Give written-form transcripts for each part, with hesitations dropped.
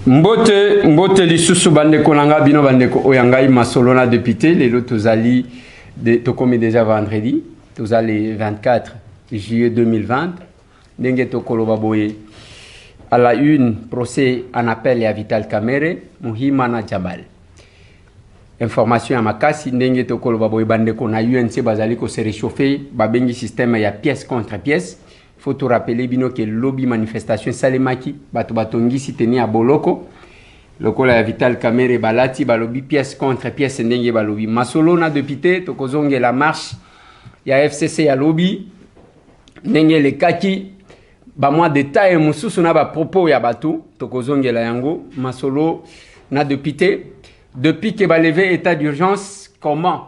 Mbote, mbote lisusu bandeko na nga bino bandeko oyo ya ngai masolo na député lelo tozali de, tokomi déjà vendredi toza le 24 juillet 2020 ndenge tokoloba boye à la une procès en appel ya Vital Kamerhe Muhima na Jabal information ya makasi ndenge tokoloba boye bandeko na UNC bazali ko se réchauffer babengi système ya pièce contre pièce. Faut to rappeler bino ke lobi manifestation esalemaki, bato batongisi teni ya boloko lokola ya Vital Kamerhe balati, balobi pièce contre pièce. Ndenge balobi masolo na député, tokozongela marche ya FCC ya lobi ndenge elekaki, bamwa détail mosusu na bapropos ya bato tokozongela yango. Masolo na député, depuis ke balever état d'urgence, comment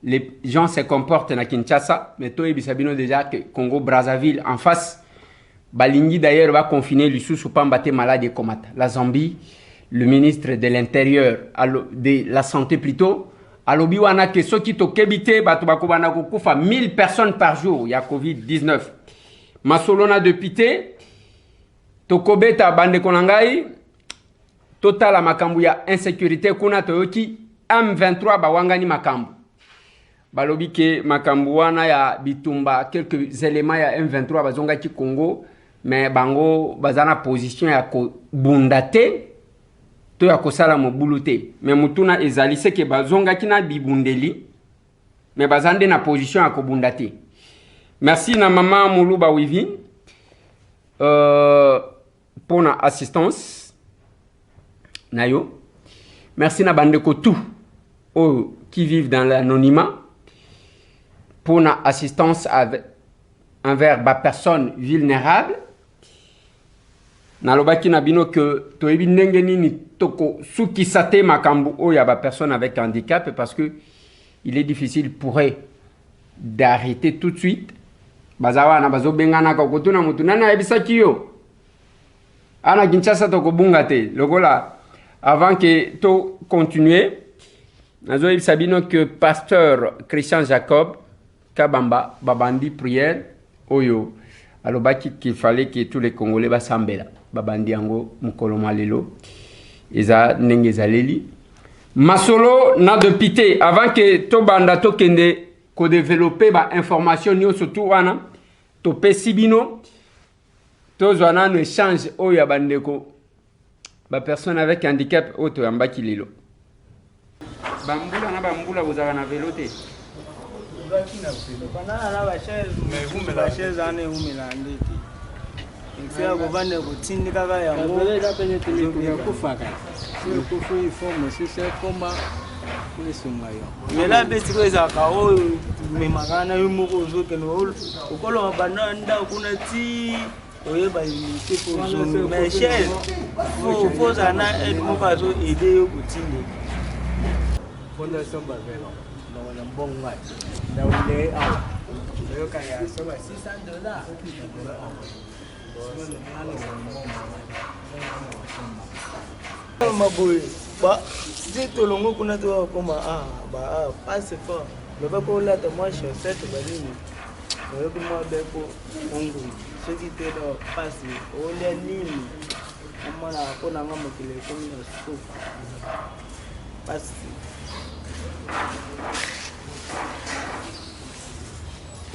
les gens se comportent na Kinshasa? Mais toyebisa bino déjà que Congo Brazzaville en face balingi d'ailleurs baconfiner lisusu pamba te maladi ekomata. La Zambie, le ministre de l'Intérieur, de la Santé plutôt, alobi wana ke soki tokebi te, bato bakobanda kokufa 1000 personnes par jour ya COVID-19. Masolo na député, tokobeta bandeko na ngai, totala makambo ya insécurité kuna. Toyoki M23 bawangani makambo, balobi ke makambo wana ya bitumba, quelques éléments ya M23 bazongaki Congo, mais bango baza na position ya kobunda te to ya kosala mobulu te. Mais mutuna ezali seke bazongaki na bibundeli, mais baza nde na position ya kobunda te. Merci na mama Moluba Wivine mpona assistance na yo. Merci na bandeko tout oyo qui vivent dans l'anonymat mpona assistance avec, envers bapersonnes vulnérables. Nalobaki na bino ke toyebi ndenge nini tokosukisa te makambo oyo ya bapersonnes avec handicap, parce que il est difficile pour eux d'arrêter tout de suite. Baza wana bazobenganaka, kotuna motu nani ayebisaki yo ana Kinshasa tokobunga te. Lokola avant ke to continuer, nazoyebisa bino ke pasteur Christian Jacob Kabamba babandi prière oyo alobaki qu'il fallait que tous les Congolais basambela. Babandi yango mokolo mwa lelo. Eza ndenge ezaleli. Masolo na député, avant ke tobanda, tokende kodévelopper bainformation nyonso tu wana topesi bino, tozwa nano échange oyo ya bandeko bapersonnes avec handicap oyo toyambaki lelo. Bambula na bambula bozalaka na velo te? Banana na bachaise wana ewumela nde te, esika kovanda kotindi kaka yango. Ekufaka, ekufi, ifo mosusu ekoma po esunga yo. Mela mpe sikoyo ezalaka oyo memaka na yo moko, ozokende okoloma banda ndako kuna ti oyeba limite po ozongi. Mais chaise, faut ozala na aide moko azo aider yo kotindeka. Mpona somba velo noko na mbongo ngai ndenge awa oyoka ya somba $600. Maboye si tolongo kuna tokakoma passe fort, loba kolata mwa chaussette banini, oyoki mwa beko ongumi, soki te do pasi olia nini. Omonaka mpo nanga mokili ekomi na suka pasi.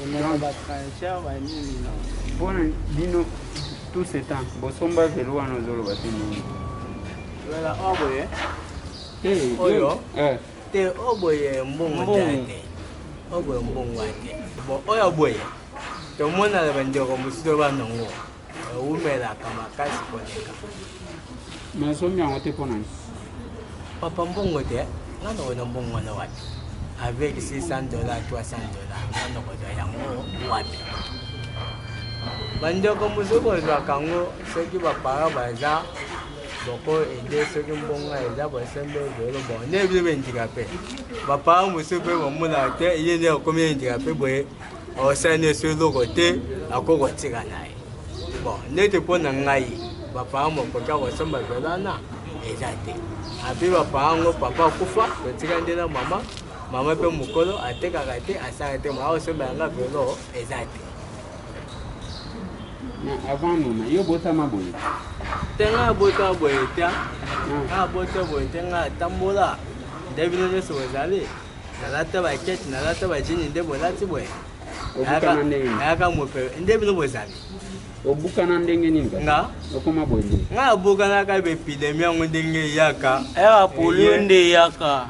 Omeka batranchard banini. Mpona bino tout ce temps bosomba velo wana ozoloba te nini? Wala oyo boye. Oyo? Te, oyo boye mbongo te te, oyo boye mbongo te. Bon, oyo boye tomonana bandeko mosusu banango ewumelaka makasi koleka. Mais osombi yango te mpo nani? Papa, mbongo te. Nga nakozwa mbongo wana wapi? Avec $600, $300, nga nakozwa yango wapi? Bandeko mosusu kozwaka yango soki baparents baza boko aider, soki mbongo eza bosembe velo. Bon, nde biso bahandicapé, baparents mosusu mpe bamonaka te ye nde akomi handicapé boye, osala nde so eloko te akoki kotika na ye. Bon, neti mpo na ngai baparents mokoki akosomba velo wana eza te. Api baparents yango, papa akufa, totika nde na mama. Mama mpe mokolo atekaka te, asalaka te, maa osomba yanga velo eza te. Mais avant nona yo botama boye. Te nga abota boye te. Nga abota boye te nga atambola. Nde bino nyonso bozali. Nalata baketi, nalata bajini nde bolati boye. Obukana ndenge nini? Nayaka mope nde bino bozali. Obukana ndenge nini kasi? Nga? Okoma boye ndenge? Nga abukanaka baepidemie yango ndenge eyaka. Eyaka polio nde eyaka.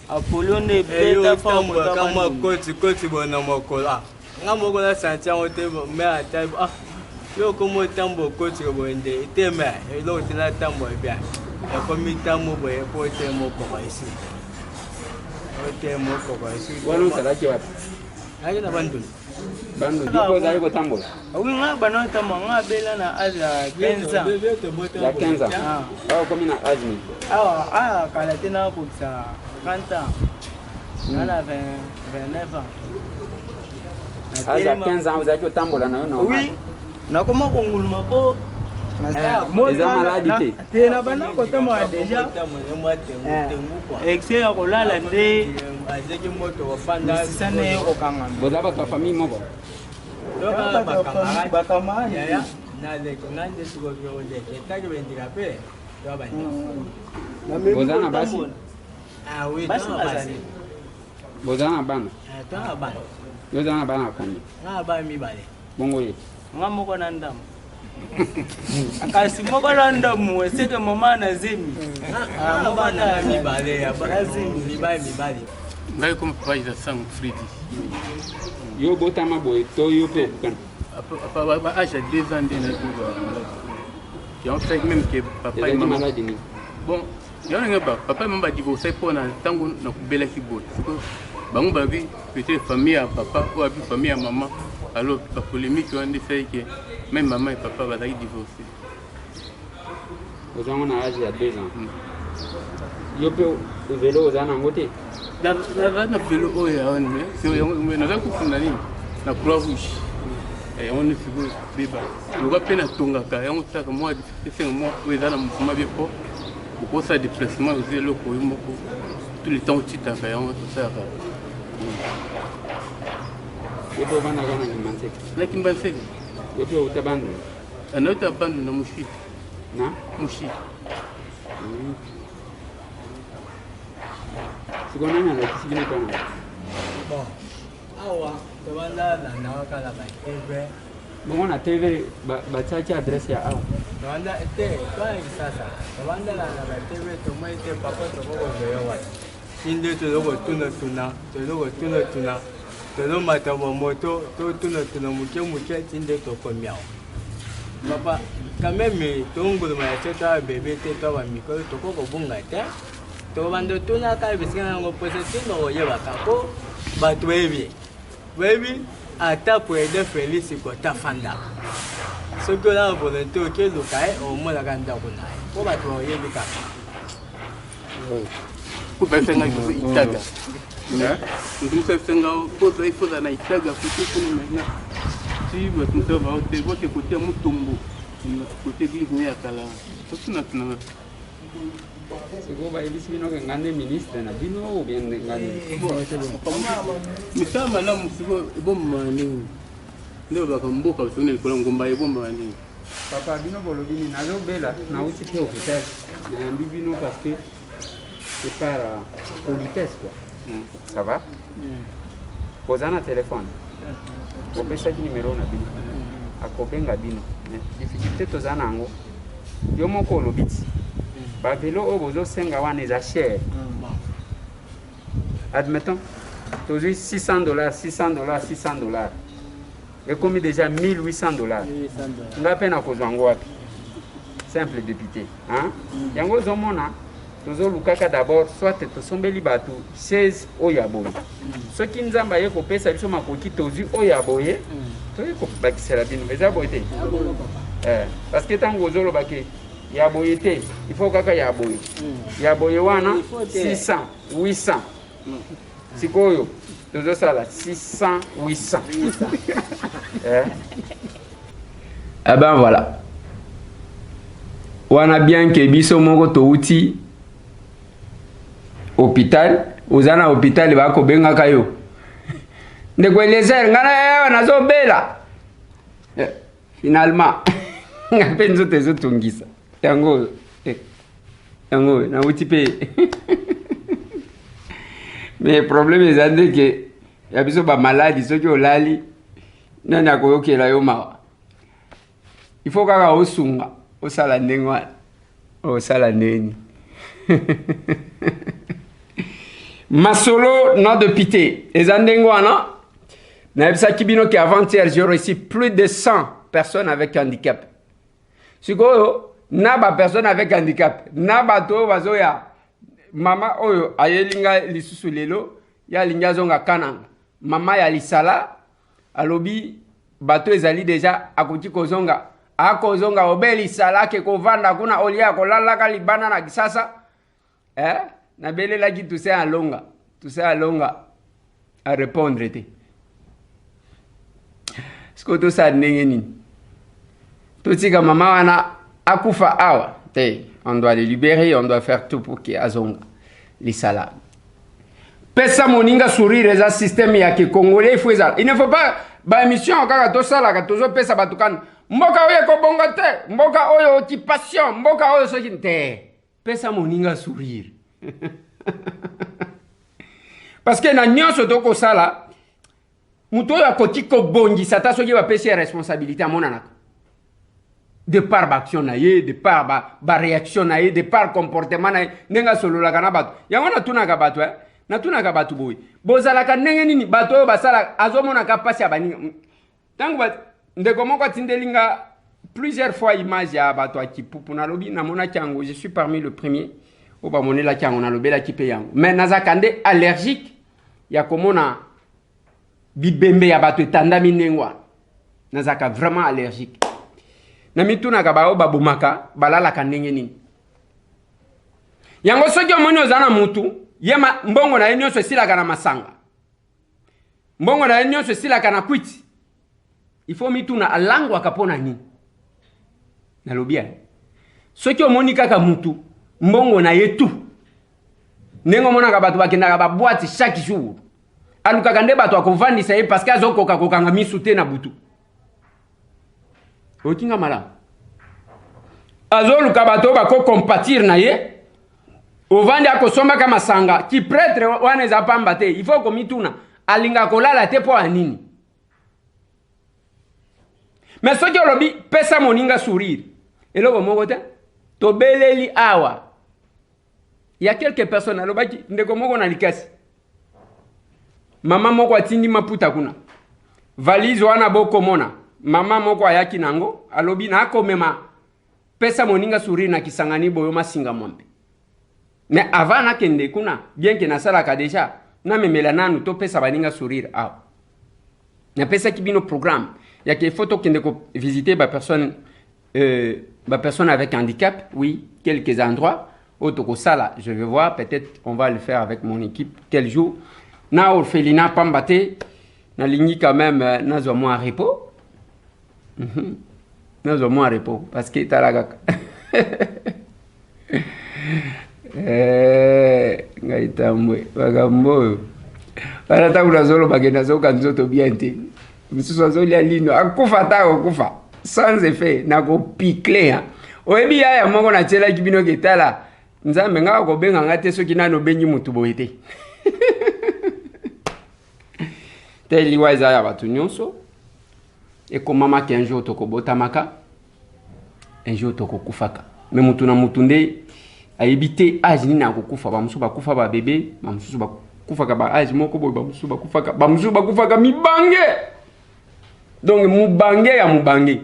Apolio nde ebeta fa moto otambolaka mwa koti koti boye na mokolo. Ah, nga moko na santi yango te me ata ah yo okoma otambo okoti boye nde te me eloko te natambola bien ekomi ntambo boye po te mokoko esi ote mokoko esi. Wana ozalaki wapi? Nayaki na Bandundu. Bandundu yo ozali kotambola? Oui, nga bana otambola, nga abela na age ya 15 ans. Ya 15 ans. Ah. Awa okomi na age nini? Awa awa kala te nakokisa 30 ans. Nga na 29 ans. Age ya 15 ans ozalaki kotambola na yo normal? Oui. Nakoma konguluma po Eza maladi te. Te na banda kotambola deja. Excès ya kolala nde misisa nde ekokangama. Boza bato ya famille moko? Bacamarade. Boza na basi? Basi bazali. Boza na bana? Yo oza na bana combien? Bongo ye? Nga moko na ndambo. Kasi moko na ndambo eseke mama na zemi. Moko na mibale ya mibale mibale. Ngai comme papa eza sango Freddy. Yo botama boye to yo mpe obukana? Ba âge ya 2 ans nde nayoki maladi. Yango esalaki meme ke papa Ezalaki maladi nini? Bon, yango ndenge ba papa et mama ba divorce mpo na ntango nakobelaki boye. Sikoyo bango babi peut-être famille ya papa oyo abi famille ya mama, alors ba polémique wana nde esalaki ke même mama et papa bazalaki divorce. Ozango na âge ya 2 ans. Yo mpe velo oza nango te? Naza na velo oyo ya wana mais naza kofunda nini na croix rouge yango nde sikoyo beba loka mpe natongaka yango osalaka mwa esengo mwa oyo eza na mouvement bie mpo okosala déplacement ozwi eloko oyo moko tout le temps otitaka yango tosalaka. Yo mpe ovandaka na Kimbanseke? Na Kimbanseke. Yo mpe outa Bandundu? Nauta Bandundu na Mushidi. Na? Mushidi. Sikoyo nani alakisi bino epai na Bon, awa tobanda landaka kaka ba TV. Bongo na TV batiaki adresse ya awa? Tobanda te, toya Kisasa. Tobanda landa ba TV, tomoni te papa tokokozwa yo wapi. Ti nde tozo kotunatuna, tozo kotunatuna, tozomata bamoto, totunatuna moke moke ti nde tokomi awa. Papa, quand même tonguluma ya se toya bebe te, toya bamikolo, tokoki kobunga te. Tokobanda otunaka bisika na yango mposa ntina koyebaka mpo bato bayebi bayebi ata président Félix kota afandaka soki oza na volonté okeluka ye omonaka ndako na ye mpo bato bayebi kaka. Kopesa ngai liboso itaga moto mosusu ayebisa nga poza ifoza na itaga kote kuna maintenant ti bato mosusu bao te boke kote ya mutombo kote eglise ne ya kala totunatuna. Sikoyo bayebisi bino ke ngai nde ministre na bino ou bien ngai nde? Misala malamu sikoyo ebombamaka ndenge nde babaka mboka soki na likolo ya ngomba ebombamaka ndenge. Papa bino bolobi nini? Nazobela nauti mpe hôpital nayambi bino parce que c'est par politesse quoi. Ça va? Boza na telefone? Opesaki numero na bino akobenga bino. Mais difficulté toza na yango yo moko olobi ti bavelo oyo bozosenga wana eza cher. Admettons tozwi 600 dollars, 600 dollars, 600 dollars ekomi déjà 1800 dollars. Nga mpe nakozwa yango wapi? Simple député hein? Yango ozomona tozolukaka d'abord soit tosombeli bato chaise oyo ya boye, soki Nzambe aye kopesa biso makoki tozwi oyo ya boye toye kobakisela bino. Eza boye te parce que ntango ozoloba ke ya boye te, il faut kaka ya boye ya boye wana 600 800 sikoyo tozosala 600 800. Eh ben voilà. Wana bien ke biso moko touti hôpital, oza na hôpital bakobengaka yo. Ndeko Eliezer, nga na yawa nazobela. Finalement nga mpe nzoto ezotungisa yango oyo eh, yango oyo nauti mpe mais problème eza nde ke ya biso bamaladi soki olali nani akoyokela yo mawa il faut kaka osunga osala ndenge wana osala ndeni masolo na depute eza ndenge wana. Nayebisaki bino ke avant-hier j'ai reçu plus de 100 personnes avec handicap. Sikoyo na ba personnes avec handicap na bato oyo bazoya, mama oyo ayeli nga lisusu lelo, ye alingi azonga Kananga, mama ya lisala alobi bato ezali deja akoki kozonga, akozonga obe lisala ake kovanda kuna olie akolalaka libanda na Kisasa. Eh, nabelelaki Toussaint Alonga, Toussaint Alonga a répondre te. Sikoyo tosala ndenge nini? Totika mama wana akufa awa te? On doit le libérer, on doit faire tout pour que azonga lisala. Pesa moninga sourire eza système ya ke congolais il faut ezala. Il ne faut pas ba émission kaka tosalaka tozopesa bato kanda. Mboka oyo ekobonga te, mboka oyo occupation, mboka oyo soki te. Pesa moninga sourire. Parce que na nyonso tokosala, moto oyo akoki kobongisa ata soki bapesi ye responsabilité amonanaka de par baaction na ye, de par baréaction ba na ye, de par comportement na ye, ndenge asololaka na bato. Yango natunaka bato, eh? Natunaka bato boye, bozalaka ndenge nini? Bato oyo basalaka azomonaka mpasi ya baninga. Ntango ndeko moko atindeli nga plusieurs fois image ya bato ya kipupu, nalobi namonaki yango, je suis parmi le premier oyo bamonelaki yango, nalobelaki mpe yango. Mais nazalaka nde allergique ya komona bibembe ya bato etandami ndenge wana, nazalaka vraiment allergique. Na mitunaka baoyo babomaka balalaka ndenge nini? Yango soki omoni oza na mutu ye mbongo na ye nyonso esilaka na masanga, mbongo na ye nyonso esilaka na kwiti, il faut mituna alangwaka mpo na nini. Nalobi ya soki omoni kaka mutu mbongo na ye tu, ndenge omonaka bato bakendaka baboite chaque jour, alukaka nde bato akovandisa ye parce que azokoka kokanga misu te na butu. Oyoki nga malamu? Azoluka bato oyo bakocompatir na ye, ovandi akosombaka masanga ki prêtre wana eza pamba te. Il faut komituna alingaka kolala te mpo ya nini. Mais soki olobi pesa moninga sourire, eloko moko te. Tobeleli awa ya quelques personnes, alobaki ndeko moko na likasi, mama moko atindi maputa kuna, valise wana bokomona mama moko ayaki nango, alobi nakomema pesa moninga sourire na Kisangani boyo masinga mwambe. Mais avant nakende kuna, bien que nasalaka déjà, namemela nanu topesa baninga sourire awa. Napesaki bino programme ya ke faut tokende kovisiter bapersonne bapersonne avec handicap, oui, quelques endroits oyo tokosala. Je vais voir, peut-être on va le faire avec mon équipe quel jour na orphelinat, pamba te nalingi quand même nazwa mwa repos, nazwa mwa repos parce que tala kaka ngai tambwe makambo oyo wana. Ntango nazolobake nazoka nzoto bien te, mosusu azolia lino akufa, ata akokufa sans effet nakopikle. Oyebi yaya moko natielaki bino ke tala Nzambe ngai akobenga nga te soki nani obengi motu boye te. Te, liwa eza ya bato nyonso, ekomamaki un jour tokobotamaka, un jour tokokufaka, mais mutu na mutu nde ayebi te age nini akokufa. Bamosusu bakufa babebe, bamosusu bakufaka ba age moko boye, bamosusu bakufaka, bamosusu bakufaka mibange. Donc mobange ya mobange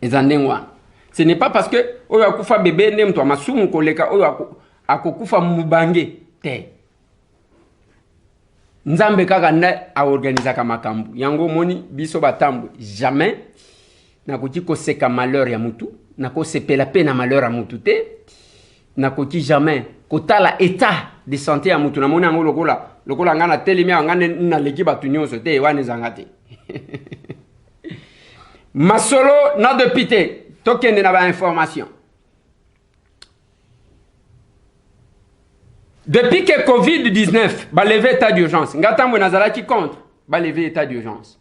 eza ndenge wana. Ce n'est pas parce que oyo akufa bebe nde moto ya masumu koleka oyo akokufa mobange te. Nzambe kaka nde aorganizaka makambo yango. Omoni biso batambwe, jamais nakoki koseka malheur ya mutu, nakosepela mpe na malheur ya mutu te. Nakoki jamais kotala état de santé ya mutu, namoni yango lokola lokola ngai natelemi awa, ngai naleki bato nyonso te. Wana ezanga te. Masolo na député, tokende na bainformation. Depuis que COVID-19 balevé état d'urgence, nga ntango nazalaki contre balevé état d'urgence.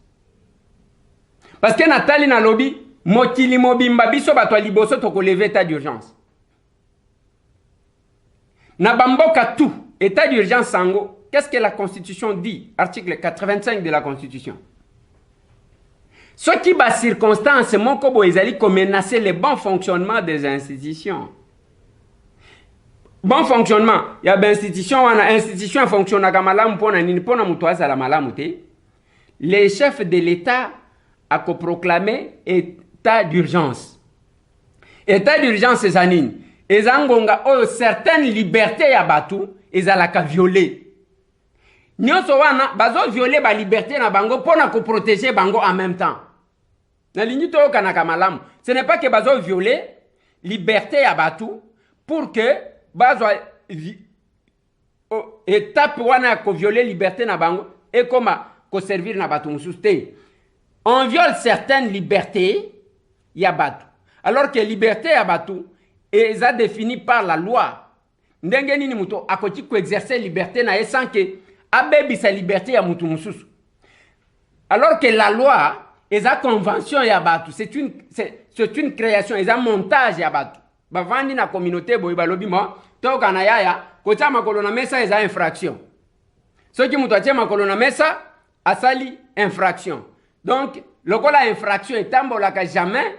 Parce que natali nalobi mokili mobimba biso bato ya liboso tokoleve état d'urgence. Na bamboka tout état d'urgence sango, qu'est-ce que la constitution dit? Article 85 de la constitution. Soki ba circonstances moko boye ezali komenacer le bon fonctionnement des institutions. Bon fonctionnement ya ba institution wana, institution efonctionnaka malamu mpo na nini? Mpo na moto azala malamu te. Le chef de l'État akoproclame état d'urgence. État d'urgence eza nini? Eza ngonga oyo certaines libertés ya bato ezalaka violée. Nyonso wana bazoviole baliberté na bango mpo na koprotege bango en même temps. Nalingi toyokanaka malamu. Ce n'est pas que bazoviole liberté ya bato pour que bazwa étape wana ya koviole liberté na bango ekoma koservir na bato mosusu te. On viole certaines libertés ya bato, alors que liberté ya bato eza définie par la loi. Ndenge nini moto akoki koexercer liberté na ye sans que abebisa liberté ya moto mosusu? Alors que la loi eza convention ya bato, c'est une, c'est une création, eza montage ya bato. Bavandi na communauté boye, balobi mo toyoka na yaya kotia makolo na mesa eza infraction. Soki moto atie makolo na mesa asali infraction. Donc lokola infraction etambolaka jamais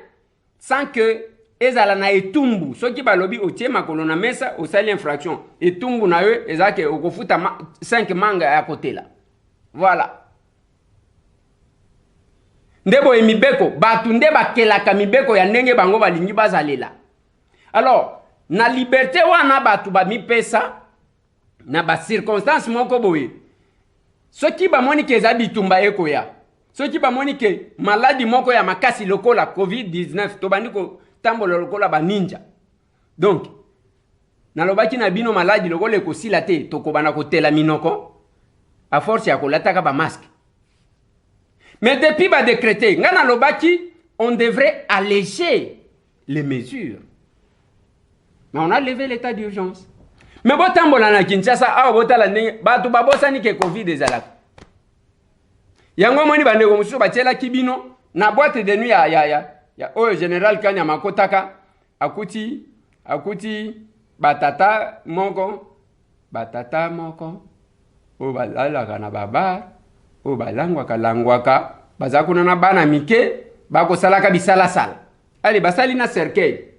sans que ezala na etumbu, soki balobi otie makolo na mesa osali infraction, etumbu na yo eza ke okofuta 5 manga ya kotela. Voilà nde boye mibeko, bato nde bakelaka mibeko ya ndenge bango balingi bazalela. Alors na liberté wana bato bamipesa na bacirconstance moko boye, soki bamoni ke eza bitumba ekoya, soki bamoni ke maladi moko ya makasi lokola COVID-19, tobandi kotambola lokola baninja. Donc nalobaki na bino, maladi lokola ekosila te, tokobanda kotela minoko à force ya kolataka bamasque. Mais depuis badécrété, ngai nalobaki on devrait alléger les mesures, mais on a levé l'état d'urgence. Mais botambola na Kinshasa awa, botala ndenge bato babosani ke COVID ezalaka. Yango omoni bandeko mosusu batielaki bino na boîte de nuit ya oyo général Kanyama akotaka, akuti batata moko oyo balalaka na babar, oyo balangwaka langwaka, baza kuna na bana mike bakosalaka bisalasala. Ale basali na cercueil,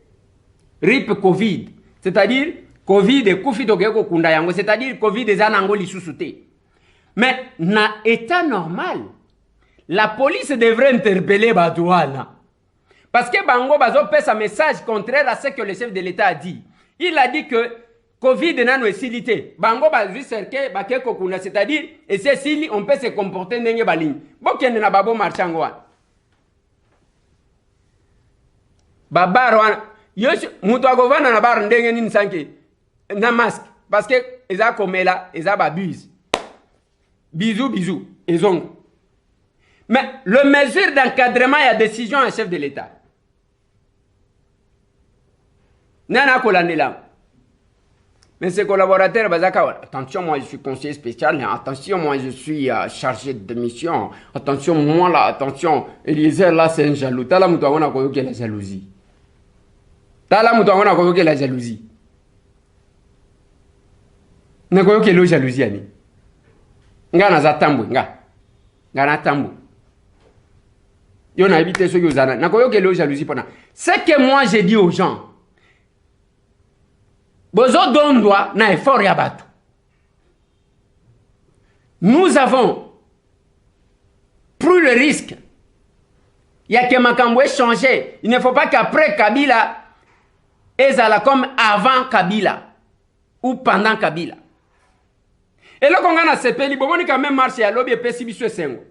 RIP COVID, c'est-à-dire COVID ekufi, tokei kokunda yango, c'est-à-dire COVID eza nango lisusu te. Mais na état normal, la police devrait interpeller bato wana, parce que bango bazopesa message contraire à ce que le chef de l'État a dit. Il a dit que COVID nano esili te, bango bazwi cercueil, bakei kokunda, c'est-à-dire esi esili, on peut se comporter ndenge balingi. Bokende na babo marché yango wana, babar wana, yo moto akovanda na bar ndenge nini sans que na masque? Parce que eza komela, eza babuse, bisou bisou ezonga. Mais le mesure d'encadrement ya décision ya chef de l'État, nani akolandela? Mais ses collaborateurs bazaka: attention, moi je suis conseiller spécial, attention, moi je suis chargé de mission, attention, moi là, attention, Eliezer là c'est un jaloux. Tala moto yango nakoyokela jalousie, tala moto yango nakoyokela jalousie, nakoyokela o jalousie yani. Nga naza tambwe, nga na tambwe, yo nayebi te soki oza, nakoyokela o jalousie mpona ce que moi j'ai dit aux gens. Bozodondwa na effort ya bato. Nous avons pris le risque ya ke makambo échanger. Il ne faut pas qu'après Kabila ezala comme avant Kabila ou pendant Kabila. Eloko nga nasepeli, bomoni quand même marche ya lobi epesi biso esengo.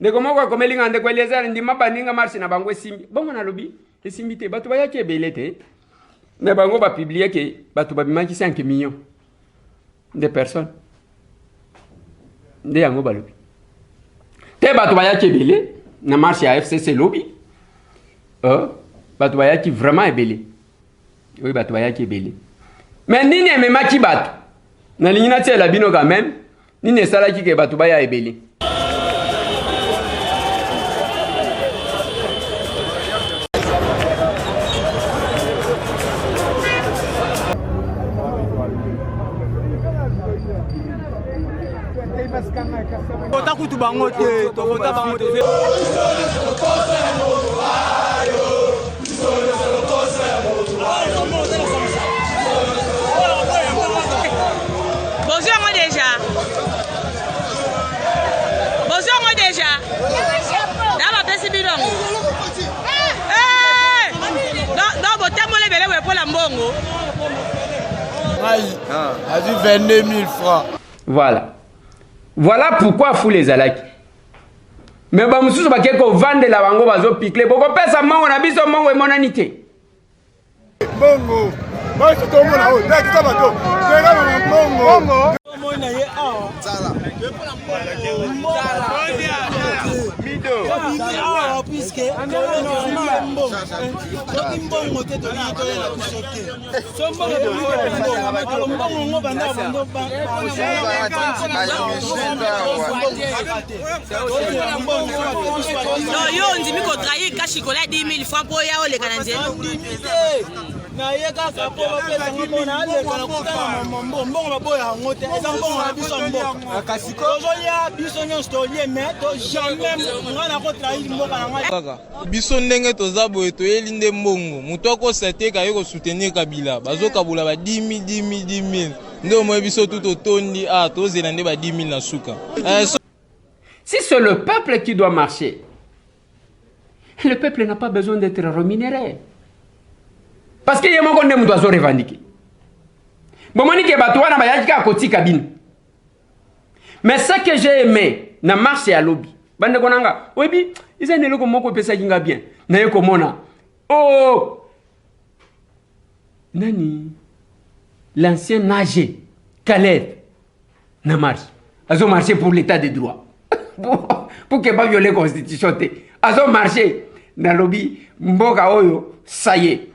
Ndeko moko akomeli nga: ndeko Eliezer, ndima baninga, marche na bango esimbi. Bongo nalobi esimbi te, bato bayaki ebele te, mais bango bapublie ke bato babimaki 5 millions de personnes. Nde yango balobi te, bato bayaki ebele na marche ya FCC lobi. Bato bayaki vraiment ebele oyo, bato bayaki ebele. Mais nini ememaki bato? Nalingi natiela bino quand même nini esalaki ke bato baya ebele. Kota kutu bango te, tokota bango te. Bozwi yango deja. Bozwi yango deja. Na bapesi bino yango. Eh! Donc botambola ebele boye mpo na mbongo. Ngai azwi 22 000 francs. Voilà. Voilà pourquoi foule ezalaki. Mais bamosusu bakei kovandela bango bazopikle, bokopesa mbongo na biso, mbongo emonani te. Mbongo biso tomona oyo lakisa bato tela na mbongo. Omoni ye awa awa puiske mbongo soki mbongo te tolingi toyela biso te so mbongo tolingi mbongo ngo banda Non, yo ondimi kotrahir kashikola 10 000 francs mpo oya oleka na nzela. Naye kaka mpo bapesa ngo mpona aleka na kotala mbongo. Mbongo baboya yango te, eza mbongo na biso ya mboka. Tozolia biso nyonso, tolie, mais to jamais ngai nakotrahir mboka na ngai. Kaka biso ndenge toza boye, toyeli nde mbongo. Moto akosa te kaye kosoutenir Kabila. Bazokabola ba 10 000, 10 000, 10 000 nde omoi biso tu totondi. Ah, tozela nde ba 10 000 na suka. Si c'est le peuple qui doit marcher, le peuple n'a pas besoin d'être rémunéré. Parce que ye moko nde moto azo revendiquer. Bomoni ke bato wana bayaki kaka kotika bino. Mais ce que j'ai aimé na marche ya lobi, bandeko na nga, oyebi, eza na eloko moko epesaki nga bien. Naye komona, oh, nani, l'ancien AG, Caleb, na marche. Azo marcher pour l'état de droit. Pour que ba violer constitution te. Azo marcher nalobi mboka oyo, ça y est.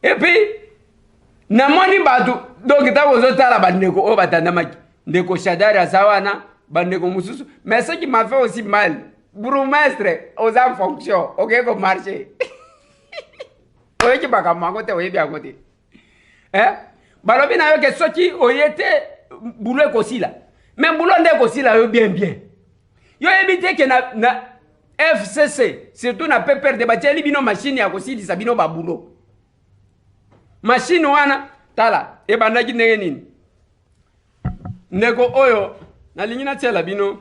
Et puis namoni bato, donc ntango ozotala bandeko oyo batandamaki, ndeko Shadari aza wana, bandeko mosusu. Mais ce qui m'a fait aussi mal, bourgmestre oza en fonction, okei komarcher, oyoki makambo yango te, oyebi yango te, eh? Balobi na yo ke soki oye te, boulot ekosila. Mais boulot nde ekosila yo bien bien. Yo oyebi te ke na FCC, surtout na PPRD, batieli bino machine ya kosilisa bino baboulot. Machine wana, tala ebandaki ndenge nini. Ndeko oyo nalingi natiela bino,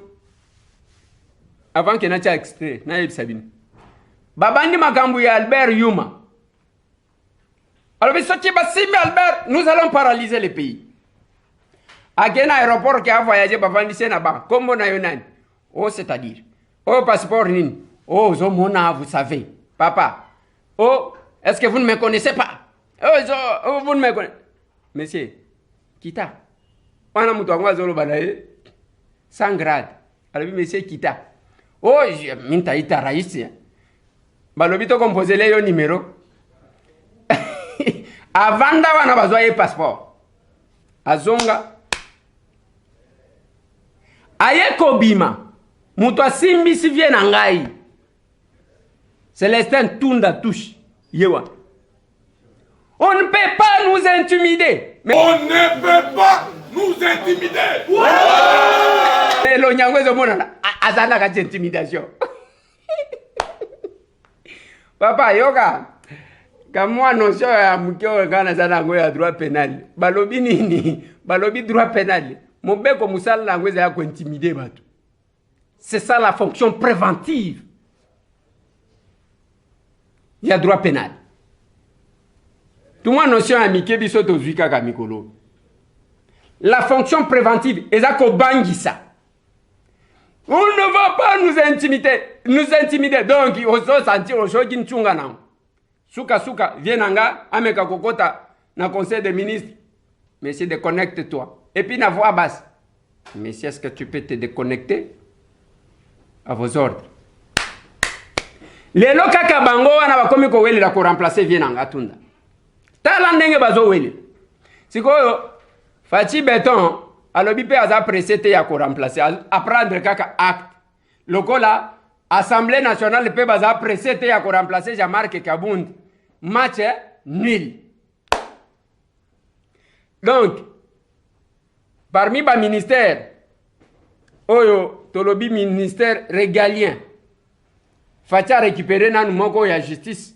avant ke natia extrait, nayebisa bino babandi makambo ya Albert Yuma. Alobi soki basimbi Albert, nous allons paralyser le pays. Ake na aéroport ke avoyage, bavandisi ye na ba kombo na yo nani? Oh, c'est-à-dire oh, passeport nini? Oh, ozomona, vous savez, papa, oh, est-ce que vous ne me connaissez pas? Oh, oh, vous ne me connaissez, monsieur kita wana. Moto yango azoloba na ye sans grade, alobi: "Monsieur, kita." Oh, mintaita raisi, balobi tokomposele yo numéro. Avanda wana, bazwa ye passeport, azonga, aye kobima. Moto asimbisi vie na ngai, Célestin Tunda Touche, ye wana: "On ne peut pas nous intimider." Mais on ne peut pas nous intimider. Elongi yango ezomonana aza na kati intimidation. Papa, yoka kamwa notion ya moke oyo ngai naza na yango ya droit pénal. Balobi nini? Balobi droit pénal, mobeko, mosala na yango ezala kointimider bato. C'est ça la fonction préventive ya droit pénal. Tumwa notion ya mike biso tozwi kaka mikolo. La fonction préventive eza kobangisa. On ne va pas nous intimider, nous intimider. Donc ozosentir osoki ntunga nango. Sukasuka vie na nga ameka kokota na conseil des ministres: "Monsieur, déconnecte toi." Et puis na voix basse: "Monsieur, est-ce que tu peux te déconnecter? À vos ordres." Lelo kaka bango wana bakomi kowelela koremplacer vie na nga Tunda. Tala ndenge bazowelela sikoyo. Fatshi Béton alobi mpe aza pressé te ya koremplacer, aprendre kaka acte, lokola Assemblée nationale mpe baza pressé te ya koremplacer Jean-Marc Kabund. Match nul. Donc parmi baministère Oyo tolobi ministère régalien. Fatshi a récupéré nanu moko ya justice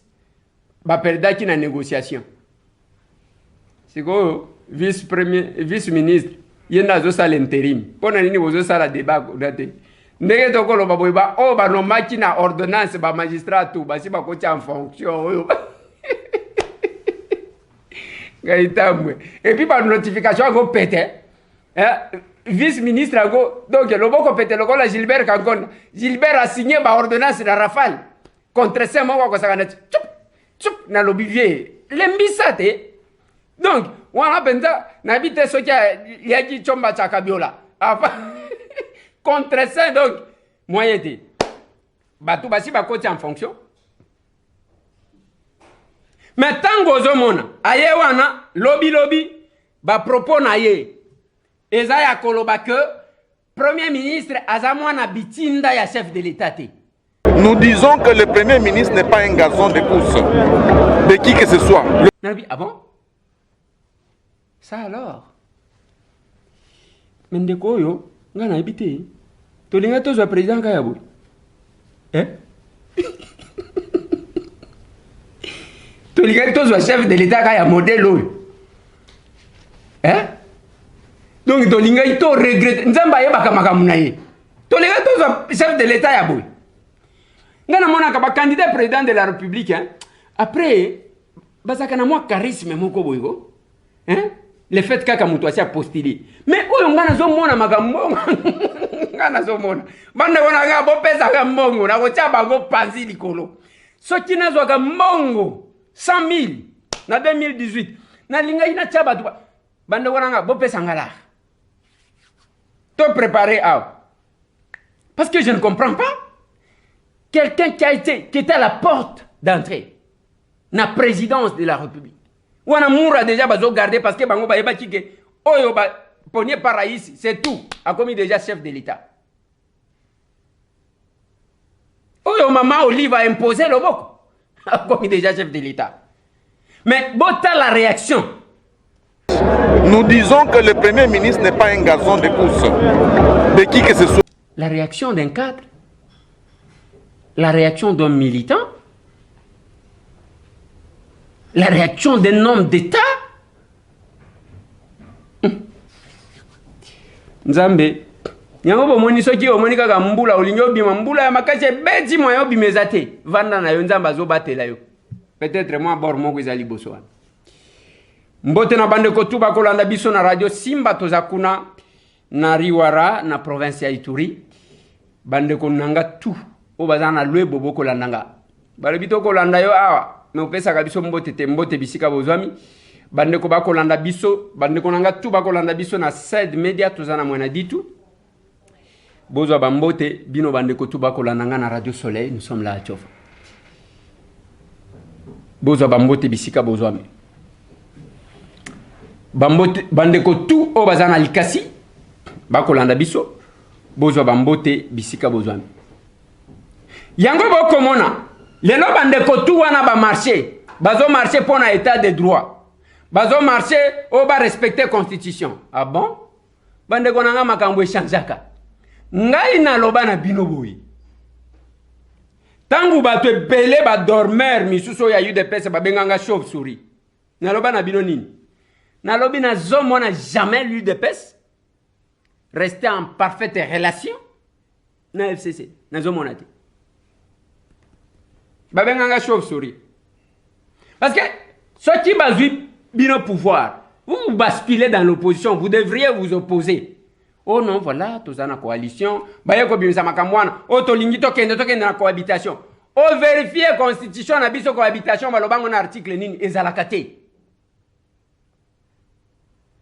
baperdaki na négociation. Sikoyo vice premier vice ministre ye nde azosala interim. Mpo na nini bozosala débat kuna te? Ndenge tokoloba boye ba oyo banomaki na ordonnance ba magistrat tout basi bakotia en fonction oyo ngai tambwe et puis ba notification yango pete eh, vice ministre yango donc loboko pete lokola Gilbert Kankonda. Gilbert a signé ba ordonnance na rafale contre saint moko akosaka na tchup tchup nalobi vie lembisa te. Donc wana mpenza nayebi te soki aliaki comba tya kabiola afa contre saint donc moyen te bato basi bakoti en fonction. Mais ntango ozomona aye wana lobilobi bapropos na ye eza ya koloba ke premier ministre aza mwana bitinda ya chef de l'état te. Nous disons que le Premier ministre n'est pas un garçon de course, de qui que ce soit. Nalobi, ah bon? Ça alors? Mais ndeko oyo, nga nayebi te. Tolinga tozwa président kaka ya boye. Eh? Tolingaki tozwa chef de l'état kaka ya modèle oyo. Eh? Donc tolingaki to regretter. Nzambe ayebaka makambo na ye. Tolingaki tozwa chef de l'état ya boye. Nga namonaka ba candidat président de la République, hein? Après bazalaka na mwa charisme moko boye ko. Hein? Le fait kaka moto asi apostile. Mais oyo nga nazomona makambo nga nazomona. Bandeko na nga bopesaka mbongo nakotia bango panzi likolo. Soki nazwaka mbongo 100 000 na 2018 nalingaki natia bato bandeko na nga bopesa nga lar. To préparer awa. Parce que je ne comprends pas. Quelqu'un qui a été, qui était à la porte d'entrée, na présidence de la République. Wana Moura déjà bazo garder parce que bango bayebaki ke oyo ba ponier par Raïs, c'est tout. A commis déjà chef de l'État. Oyo maman Olive a imposé loboko. A commis déjà chef de l'État. Mais bota la réaction. Nous disons que le Premier ministre n'est pas un garçon de course, de qui que ce soit. La réaction d'un cadre, la réaction d'un militant, la réaction d'un homme d'État. Nzambe, yango bomoni soki omoni kaka mbula olingi obima mbula ya makasi ebeti moyen obima eza te, vanda na yo Nzambe azobatela yo. Peut-être mwa bord moko eza liboso wana. Mbote na bandeko tu bakolanda biso na radio Simba, toza kuna na Riwara na province ya Ituri. Bandeko nanga tu oyo baza na Lwebo bokolanda nga. Balobi tokolanda yo awa, mais opesaka biso mbote te, mbote bisika bozwami. Bandeko bakolanda biso, bandeko nanga tu bakolanda biso na Sed Media, toza na Mwana Ditu. Bozwa ba mbote bino bandeko tu bakolanda nga na Radio Soleil, nous sommes là à Tchofa. Bozwa ba mbote bisika bozwami. Ba mbote bandeko tu oyo baza na likasi bakolanda biso, bozwa ba mbote bisika bozwami. Yango bokomona lelo bandeko tu wana ba marché, bazo marché mpo na état de droit, bazo marché oyo ba respecter constitution. Ah bon? Bandeko na nga makambo echangeaka. Ngai naloba na bino boye, tangu bato ebele ba dormeur misusu oyo ya UDPS babenganga chauve-souris, naloba na bino nini? Nalobi nazomona jamais l'UDPS rester en parfaite relation na FCC. Nazomona te. Babenganga chauve-souris parce que soki bazwi bino pouvoir, vous vous basculez dans l'opposition, vous devriez vous opposer. Oh non, voilà, toza na coalition, baye kobimisa makambo wana, oh tolingi tokende, tokende na cohabitation. Oh vérifier constitution na biso cohabitation, balobango na article nini, ezalaka te.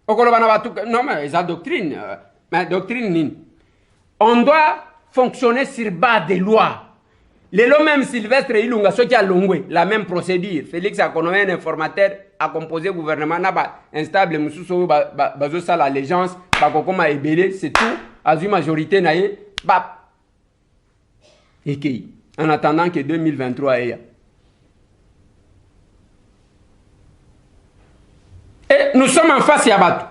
Okoloba na bato, non mais eza doctrine, mais doctrine nini? On doit fonctionner sur base des lois. Lelo même Sylvestre Ilunga soki alongwe, la même procédure. Félix a nommé un informateur a composé gouvernement na ba instable mususu oyo bazosala allégeance, bakokoma ebele, c'est tout. Azwi majorité na ye, ba ekei. En attendant que 2023 eya. Et nous sommes en face ya bato.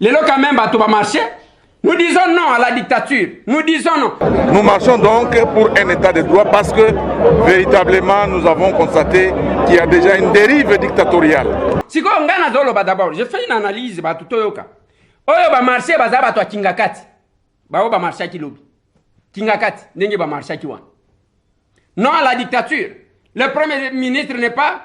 Lelo quand même bato ba marché. Nous disons non à la dictature. Nous disons non. Nous marchons donc pour un état de droit parce que véritablement nous avons constaté qu'il y a déjà une dérive dictatoriale. Sikoyo ngai nazoloba d'abord, je fais une analyse bato toyoka. Oyo ba marché baza bato ya Kingakati. Baoyo ba marchaki lobi. Kingakati ndenge ba marchaki wana. Non à la dictature. Le premier ministre n'est pas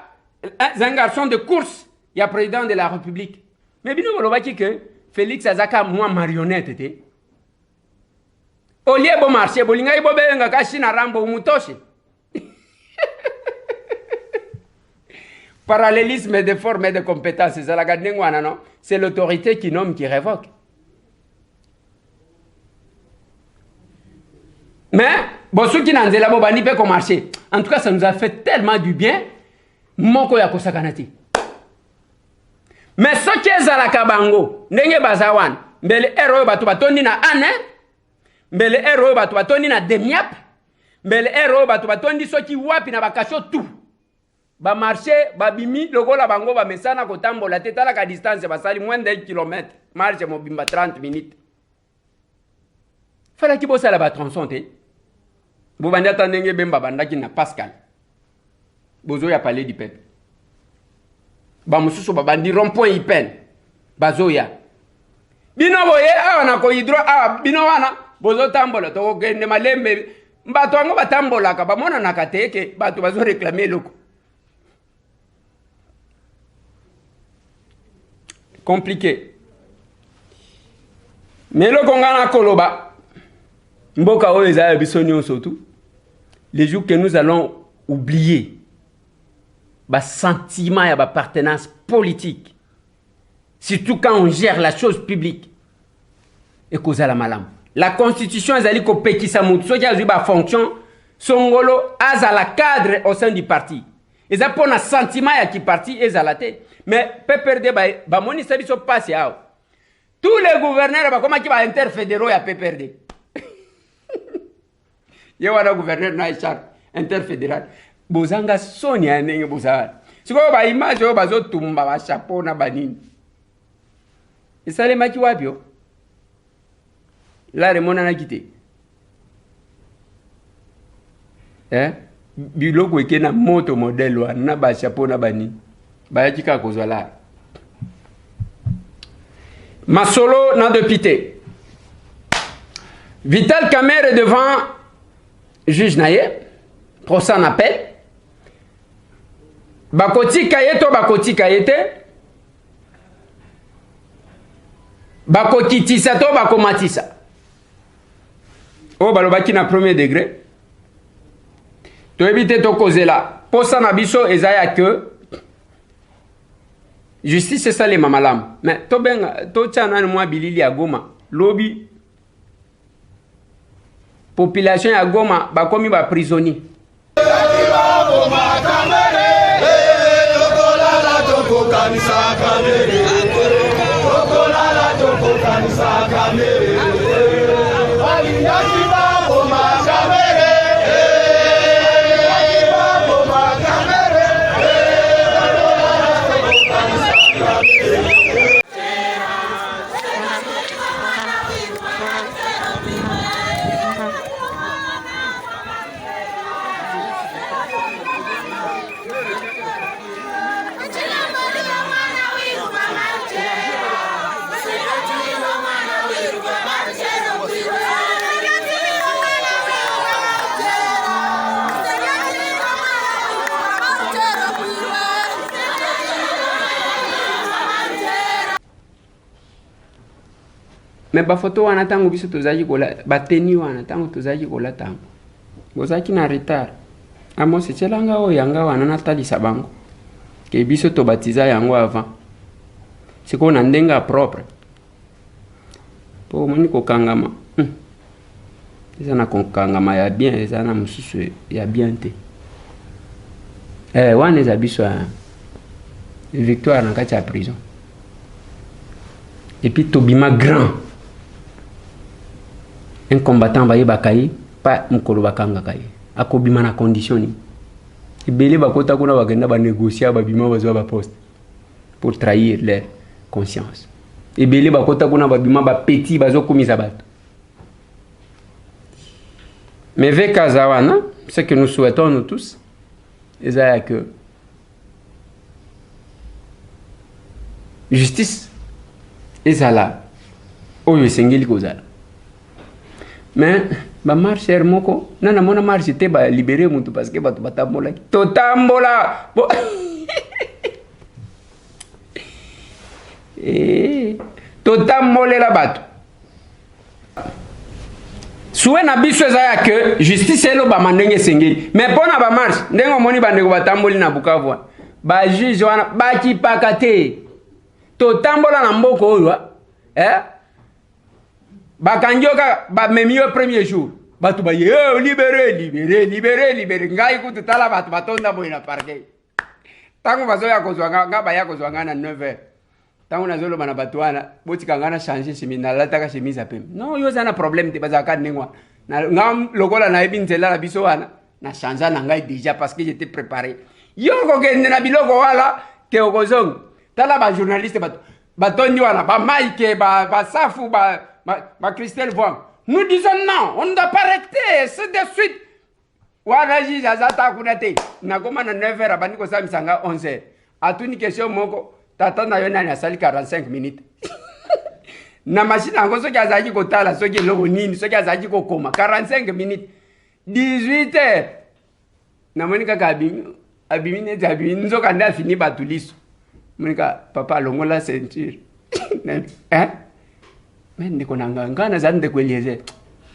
un garçon de course ya président de la République. Mais bino bolobaki que Félix azaka mwa marionnette te. Au lieu bo marcher bolingaki bobengaka China Rambo mutoshe. Parallélisme de forme et de compétences ezalaka ndenge wana non? C'est l'autorité qui nomme qui révoque. Mais bosuki na nzela bobandi mpe komarcher. En tout cas, ça nous a fait tellement du bien. Moko ya kosakana te. Mais soki ezalaka bango ndenge baza wana, mbele heure oyo bato batondi na ane, mbele heure oyo bato batondi na demiap, mbele heure oyo bato batondi soki wapi na bakasho tout. Ba marche babimi lokola bango bamesana kotambola te, talaka distance basali moins d'un kilomètre, marche mobimba 30 minutes. Falaki bosala ba tronçon te. Bobandi ata ndenge Bemba bandaki na Pascal. Bozoya palais du peuple. Ba mosusu babandi rond-point Ipen. Bazoya. Bino boye awa na kohydro awa bino wana bozotambola tokokende malembe. Bato yango batambolaka bamonanaka te ke bato bazo réclamer eloko. Compliqué. Mais eloko nga nakoloba mboka oyo eza ya biso nyonso tu les jours que nous allons oublier ba sentiment ya ba appartenance politique surtout quand on gère la chose publique ekozala malamu. La constitution ezali kopekisa motu soki azwi ba fonction songolo azala cadre au sein du parti. Eza mpo na sentiment ya kiparti ezala te. Mais PPRD bamonisa biso pasi awa. Tous les gouverneurs bakomaki ba interfédéraux ya PPRD. Ye wana gouverneur na écharpe interfédéral. Bozanga soni ya ndenge bozala. Sikoyo ba image oyo bazotumba ba chapeau na banini. Esalemaki wapi yo? Lare emonanaki te. Eh? Biloko eke na moto modèle wana na ba chapeau na banini. Bayaki kaka kozwa lare. Masolo na député. Vital Kamerhe devant juge na ye, procès en appel. Bakotika ye to bakotika ye te. Bakokitisa to bakomatisa. Oyo balobaki na premier degré. Toyebi te tokozela. Posa na biso eza ya que justice esalema malamu. Mais tobenga totia nani mwa bilili ya Goma lobi population ya Goma bakomi ba prisonniers. Mais ba photo wana tango biso tozalaki kola ba tenue wana tango tozalaki kolata yango bozalaki na retard. Amos tiela nga oyo yanga wana natalisa bango ke biso tobatiza yango avant sikoyo na ndenge ya propre po omoni kokangama eza na kokangama ya bien eza na mosusu ya bien te. Wana eza biso ya victoire na kati ya prison. Et puis tobima grand. Un combattant bayebaka ye pa mokolo bakangaka ye akobima na condition nini? Ebele bakota kuna bakenda ba négocier babima bazwa ba poste pour trahir leur conscience. Ebele bakota kuna babima ba petit bazokumisa bato. Mais VK aza wana, ce que nous souhaitons nous tous, eza ya que justice ezala oyo esengeli kozala. Mais ba marche moko na namona marche te ba libérer mutu parce que bato batambolaki. Totambola bo Eh, totambolela bato. Souhait na biso eza ya que justice elobama ndenge esengeli. Mais mpo na bamarche, ndenge omoni bandeko batamboli na Bukavu wana, bajuge wana bakipaka te. Totambola na mboka oyo, eh? Bakangi yo kaka, bamemi yo premier jour, bato baye, hey, libere libere libere libere. Ngai kutu tala bato batonda boye na parquet. Ntango bazoya kozwa nga, nga baya kozwa nga na 9 heures. Ntango nazoloba na bato wana, botika nga na changer chemise, nalataka chemise ya pembe. Non, yo oza na problème te, bazalaka ndenge wana. Nga lokola nayebi nzela na biso wana, na changer na ngai déjà parce que j'étais préparé. Yo okokende na biloko wana ke okozonga. Tala ba journaliste bato batondi wana, ba Mike, ba Safu, ba Christelle Voang. Nous disons non, on ne doit pas arrêter, c'est de suite. Wana juge aza ta kuna te. Nakoma na 9 heures abandi kosambisa nga 11 heures. Atuni question moko, tata na yo nani asali 45 minutes. Na machine yango soki azalaki kotala soki eloko nini, soki azalaki kokoma 45 minutes. 18 heures. Namoni kaka abimi, abimi neti abimi, nzoka nde afini bato liso. Namoni kaka papa alongola ceinture. Hein? Mais ndeko na nga, nga nazali ndeko Eliezer.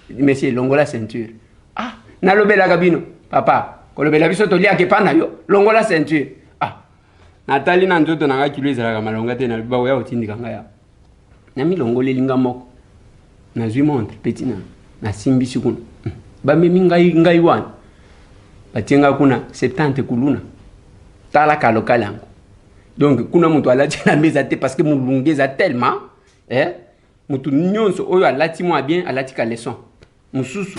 Monsieur, longola ceinture. Ah, nalobelaka bino, papa, kolobela biso toliaka epa na yo, longola ceinture. Ah, natali na nzoto na nga kilo ezalaka malonga te, nalobi bakoya kotindika ngai awa. Namilongoleli nga moko. Nazwi montre petit na nasimbisi kuna. Bamemi ngai ngai wana. Batie nga kuna 70 kuluna. Tala kalokala yango. Donc kuna moto alati elamba eza te parce que molunge eza tellement, eh? Moto nyonso oyo alati mwa bien alati caleçon. Mosusu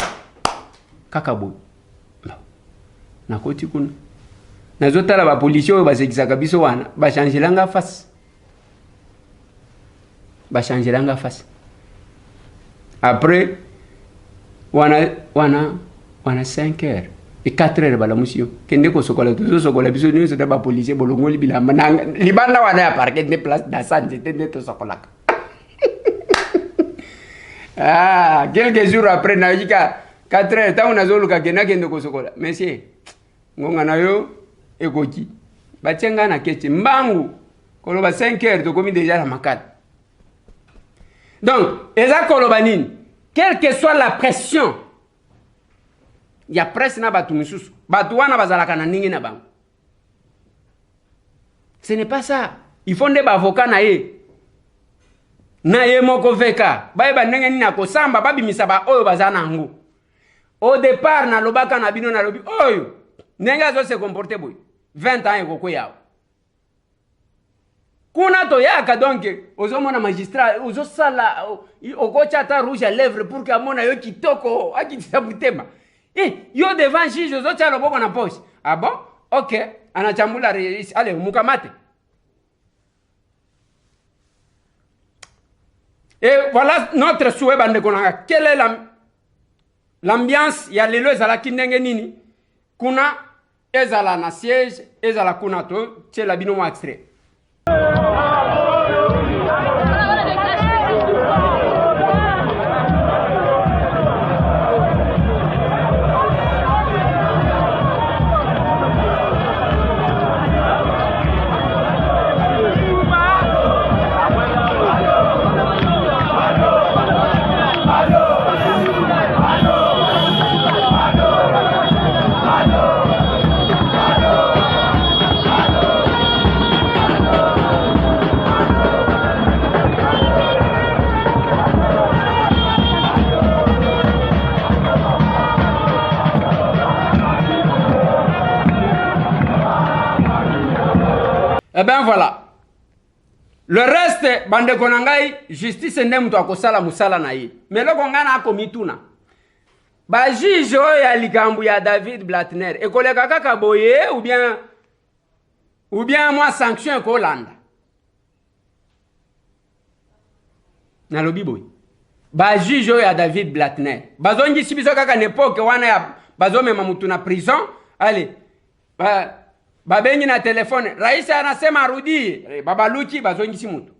kaka boye. Nakoti kuna. Nazotala ba policiers oyo basekisaka biso wana, ba changela nga face. Ba changela nga face. Après wana wana wana 5 heures et 4 heures balamusi yo. Kende kosokola, tozosokola biso nyonso na ba policiers bolongoli bilamba na libanda wana ya parquet nde place na sa nzete nde tosokolaka. Ah, quelques jours après nayoki ka 4 heures ntango nazoluka ke nakende kosokola. Monsieur, ngonga na yo ekoki. Batie ngai na keti mbangu koloba 5 heures tokomi déjà na makala. Donc, eza koloba nini? Quelle que soit la pression ya presse na bato misusu, bato wana bazalaka na ndenge na bango. Ce n'est pas ça. Il faut nde ba avocat na ye. Na ye moko VK. Bayeba ndenge nini akosamba, babimisa ba oyo baza na yango. Au départ nalobaka na bino, nalobi oyo ndenge azo se comporter boye, 20 ans ekokweya awa. Kuna toyaka, donc ozomona magistrat ozosala, okotia ata rouge à lèvres pour que amona yo kitoko, akitisa motema. Eh, yo devant juge ozotia loboko na poche. Ah bon? Ok, anachambula reis. Allez, mukamate. Et voilà notre souhait bandeko nanga. Quelle est l'ambiance ya lelo ezalaki ndenge nini? Kuna ezala na siège, ezala kuna to tiela bino mwa extrait. Eh ben voilà. Le reste, bandeko na ngai, justice nde moto akosala mosala na ye. Mais eloko ngai nakomituna, ba juge oyo ya likambo ya David Blatner ekoleka kaka boye ou bien mwa sanction ekolanda. Nalobi boye. Ba juge oyo ya David Blatner bazongisi biso kaka na epoque wana ya bazomema mutu na prison. Allez, ba babengi na telefone, rais anasema arudie, eh, babaluki bazongisi mutu.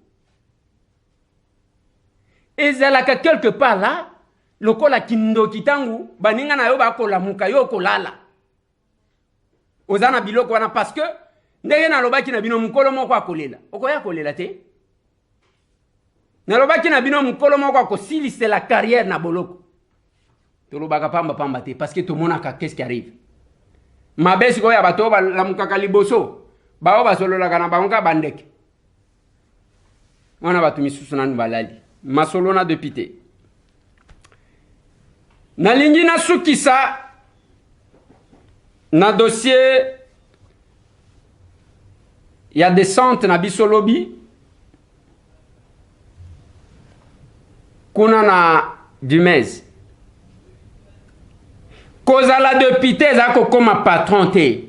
Ezalaka quelque part là lokola kindoki ntango baninga na yo bakolamuka yo okolala. Oza na biloko wana parce que ndenge nalobaki na bino mokolo moko akolela, okoya kolela te. Nalobaki na bino mokolo moko akosilisela carrière na boloko. Tolobaka pamba pamba te parce que tomonaka qu'est-ce qui arrive. Mabe sikoyo ya bato oyo balamukaka liboso, baoyo basololaka na bango kaka bandeke wana, bato misusu nanu balali. Masolo na député, nalingi nasukisa na dossier ya descente na biso lobi kuna na Dumez. Kozala député eza kokoma patron te.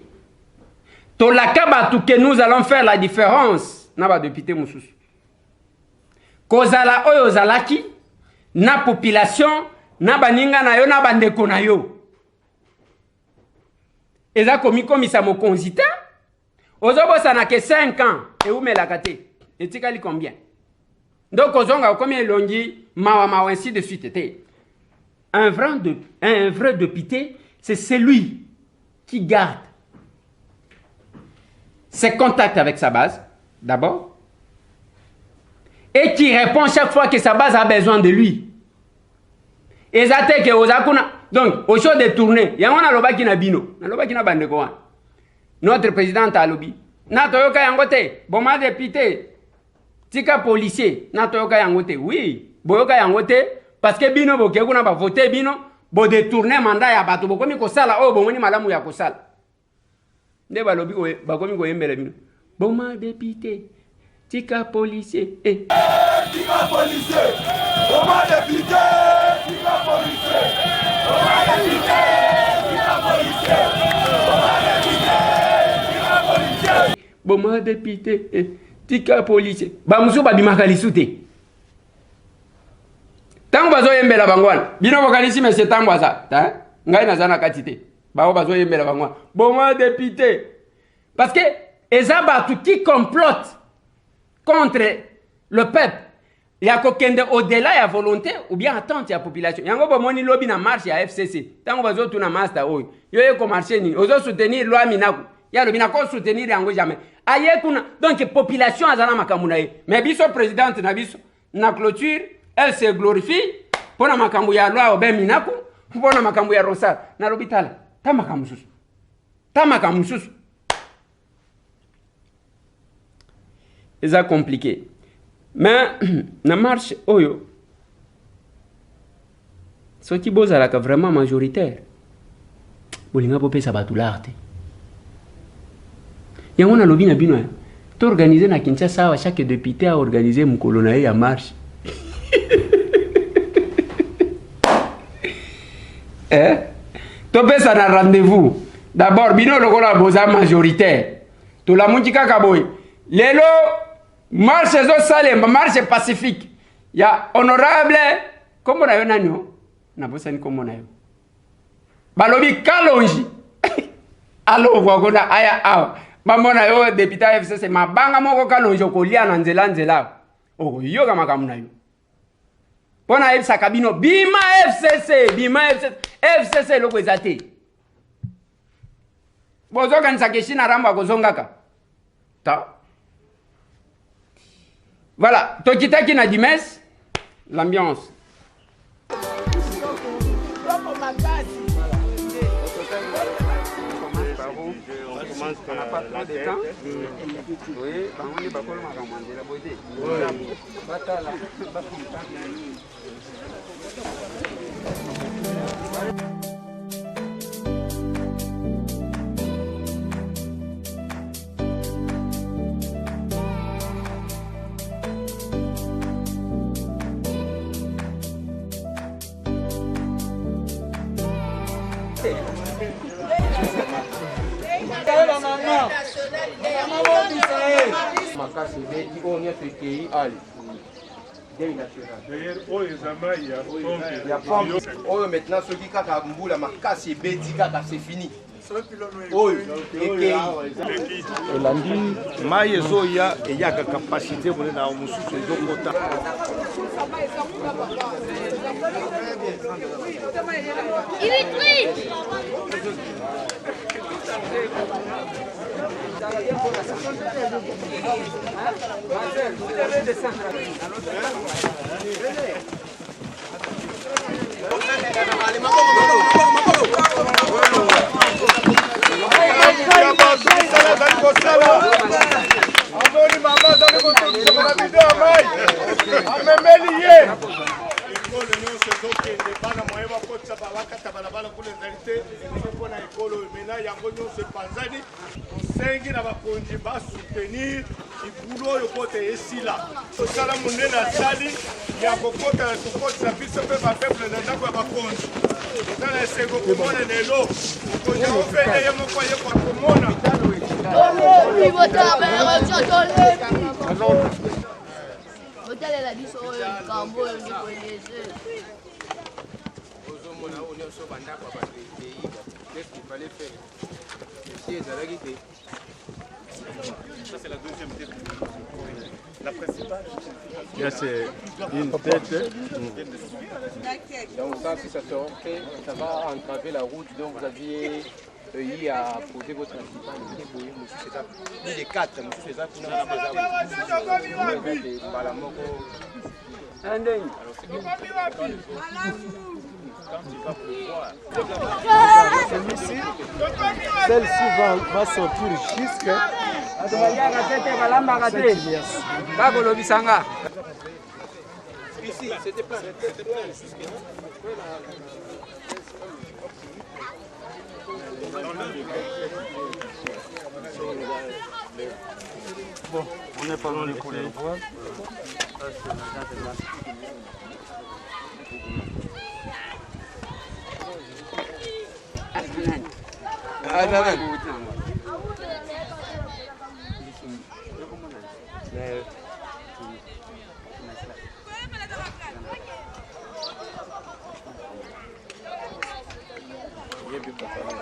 Tolaka bato que nous allons faire la différence na ba député mosusu. Kozala oyo ozalaki na population na baninga na yo na bandeko na yo eza komikomisa mokonzi te. Ozobosana ke 5 ans eumelaka te, etikali combien? Nde kozonga okomi elongi mawa mawa ainsi de suite te. Un vrai député, c'est celui qui garde ses contacts avec sa base d'abord et qui répond chaque fois que sa base a besoin de lui. Eza te ke oza kuna donc oso détourné. Yango nalobaki na bino, nalobaki na bandeko wana, notre présidente alobi na toyoka yango te, boma député tika policier, na toyoka yango te. Oui, boyoka yango te parce que bino boke kuna bavote bino, bodetourne mandat ya bato, bokomi kosala oyo bomoni malamu ya kosala. Nde balobi bakomi koyembela bino boma député tika policier, eh. Tika policier, boma député, tika policier, boma député, tika policier, boma député, tika policier, boma député, eh. Tika policier. Bamosusu babimaka lisu te ntango bazoyembela bango wana. Bino bokanisi monsieur ntango aza ngai naza na kati te, bango bazoyembela bango wana boma député parce que eza bato qui complote contre le peuple ya kokende au-delà ya volonté ou bien attente ya population. Yango bomoni lobi na marche ya FCC, ntango bazotuna master oyo yo ye komarche nini, ozosoutenir loi Minaku, ye alobi nakosoutenir yango jamais. Aye kuna donc population aza na makambo na ye, mais biso présidente na biso na clôture, elle se glorifie mpo na makambo ya loi Aubin Minaku, mpo na makambo ya Ronsard. Nalobi tala ta makambo mosusu, ta makambo mosusu eza compliqué. Mais na marche oyo, soki bozalaka vraiment majoritaire, bolinga bopesa bato lar te. Yango nalobi na bino, toorganize na Kinshasa awa, chaque député aorganize mokolo na ye ya marche. Eh? Topesa na rendez-vous d'abord bino lokola boza majoritaire. Tolamuki kaka boye lelo, marche ezosalema, marche pacifique ya honorable, kombo na yo nani? O nabosani kombo na yo. Balobi Kalonji alongwa kuna aya awa, bamona yo député FCC, mabanga moko Kalonji okolia na nzela nzela, okoyoka makambo na yo. Mpo nayebisaka bino, bima FCC, bima FCC, FCC eloko eza te. Bozokanisaka esi na rambo akozongaka ta. Voilà, tokitaki na Dimes, l'ambiance. On n'a pas trop de temps. Oui, bango nde bakolo makambo ya nzela boye te. Batala, Makasi ebeti oyo nyonso ekei ale. Deuil national. D'ailleurs, oyo eza mai ya pompe. Ya pompe. Oyo maintenant soki kaka mbula makasi ebeti kaka c'est fini. Oyo ekei. Elandi mai ezoya eyaka kapasite monene na mosusu ezokota. Azali kosala, amoni mama azali kotokisama na bido ya mai, amemeli ye. Ekolo nyonso ezokende, bana moye bakotisa bakata balabala kuna ezali te mpo na ekolo oyo mena yango nyonso epanzani. Tosengi na bakonzi basoutenir libulu oyo mpo te esila. Mosala monene asali ya kokota na kokotisa biso mpe bapeuple na ndako ya bakonzi. Eza na esengo komona lelo mokonzi yango mpe nde ye moko aye komona. Botalela biso oyo likambo oyo ndeko Eliezer. Ozomona oyo nyonso bandako ya bato ekei, qu'est-ce qu'il fallait faire? Si ezalaki te. Ça, c'est la deuxième tête. La principale. Là, c'est une tête. Donc ça, si ça se refait, ça va entraver la route. Donc vous aviez eu à poser votre principal. Mosusu eza plus de 4, mosusu eza kuna, mosusu eza mbala moko. Celui-ci, celle-ci va sortir jusque bato baliaka te te balambaka te bakolobisa nga. Ici, c'était plein. C'était plein jusque Bon, on est pas loin du couler.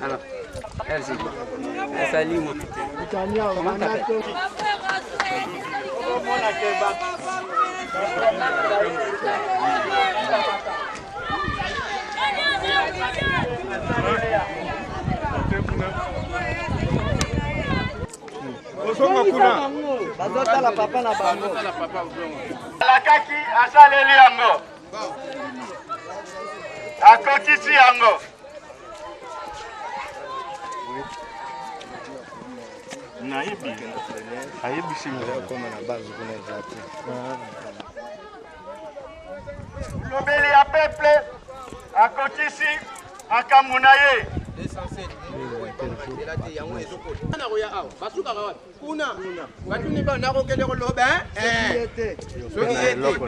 Alors, merci. Salut, mon Comment t'appelles? Ozonga kuna. Bazotala papa na bango. Alakaki, asaleli yango, akokisi yango. Nayebi ayebisi. Lobeli ya peuple, akotisi makambo na ye. Nakoya awa, basukaka wapi? Kuna batuni ba nakokende koloba soki ye te.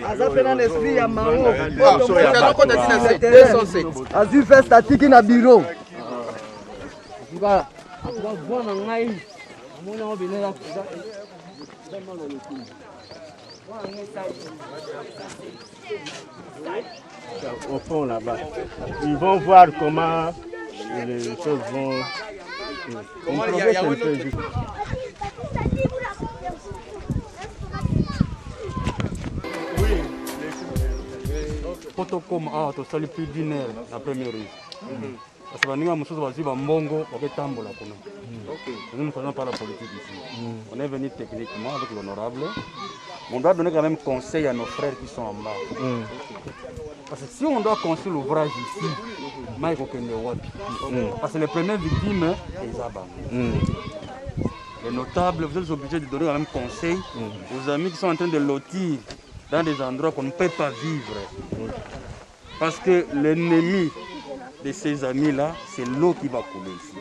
Aza mpe na esprit ya mao. Azokota ntina 207. Azwi veste, atiki na bureau. Bwana ngai amoni yango bene eza mana lokumu. Au fond là-bas. Ils vont voir comment les choses vont. On progresse un peu vite. Po tokóma awa, tosali plus d'une heure na première rue, parce que baninga mosusu bazwi bambongo, bakotambola kuna. Nous ne faisons pas la politique ici. On est venu techniquement avec l'honorable. On doit donner quand même conseil à nos frères qui sont en bas. Parce que si on doit construire l'ouvrage ici, mai ekokende wapi? Parce que les premières victimes, eza bango. Les notables, vous êtes obligés de donner quand même conseil aux amis qui sont en train de lotir dans des endroits qu'on ne peut pas vivre. Parce que l'ennemi de ces amis-là, c'est l'eau qui va couler ici.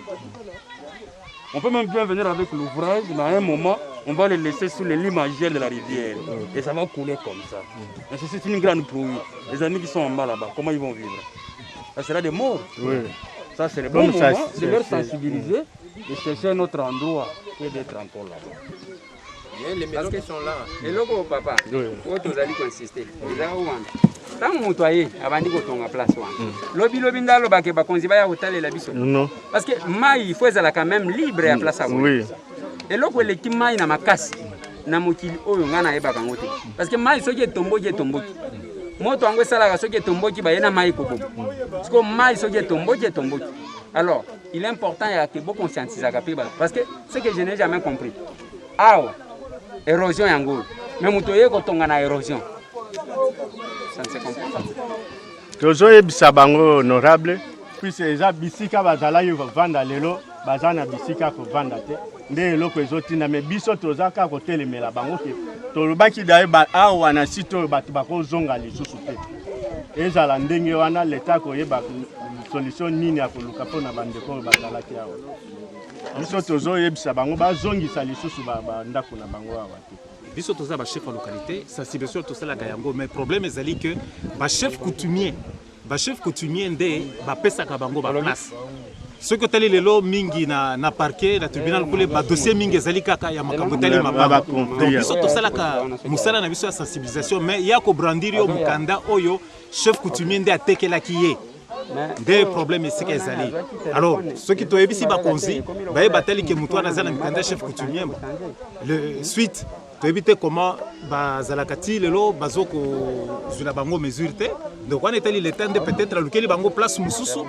On peut même bien venir avec l'ouvrage, mais à un moment, on va les laisser sous les limagères de la rivière. Et ça va couler comme ça. Mais c'est une grande pluie. Les amis qui sont en bas là-bas, comment ils vont vivre? Ça sera des morts. Oui. Ça, c'est le bon Comme ça, moment de leur sensibiliser, de chercher un autre endroit. Qu'il y ait des 30 là-bas. Les maisons qui sont là. Eloko papa, oyo tozali koinsiste eza wana. Ntango moto aye abandi kotonga place wana, lobi lobi nde alobake bakonzi baya kotalela biso. Non. Parce que mai il faut ezala quand même libre ya place yango. Oui. Eloko eleki mai na makasi na mokili oyo ngai nayebaka yango te. Parce que mai soki etomboki etomboki. Moto yango esalaka soki etomboki baye na mai koboma. Parce que mai soki etomboki etomboki. Alors, il est important ya ke boconscientisaka mpe bato. Parce que ce que je n'ai jamais compris, awa érosion yango oyo, mais moto oye kotonga na érosion, ça ne se comprend pas. Tozoyebisa bango honorable, puisque eza bisika bazalaki kovanda, lelo baza na bisika kovanda te, nde eloko ezotinda. Me biso toza kaka kotelemela bango ke tolobaki daye awa na site oyo bato bakozonga lisusu te. Ezala ndenge wana, leta akoyeba solution nini akoluka mpona bandeko oyo bazalaki awa. Biso tozoyebisa bango bazongisa lisusu bandako na bango awa te. Biso toza bachef ya localité, sensibilisation tosalaka yango, mais problème ezali que bachef coutumier, bachef coutumier nde bapesaka bango baplace. Soki otali lelo mingi na parquet, na tribunal kule, badossier mingi ezali kaka ya makambo etali mapango. Donc biso tosalaka mosala na biso ya sensibilisation, mais ya kobrandir yo mokanda oyo chef coutumier nde atekelaki ye, nde problème esika ezali. Alors soki toyebisi bakonzi baye batali ke moto wana aza na mikanda chef coutumier, le suite toyebi te comment bazalaka ti lelo bazo kozwela bango mesure te. Donc wana etali leta nde peut-être alukeli bango place mosusu,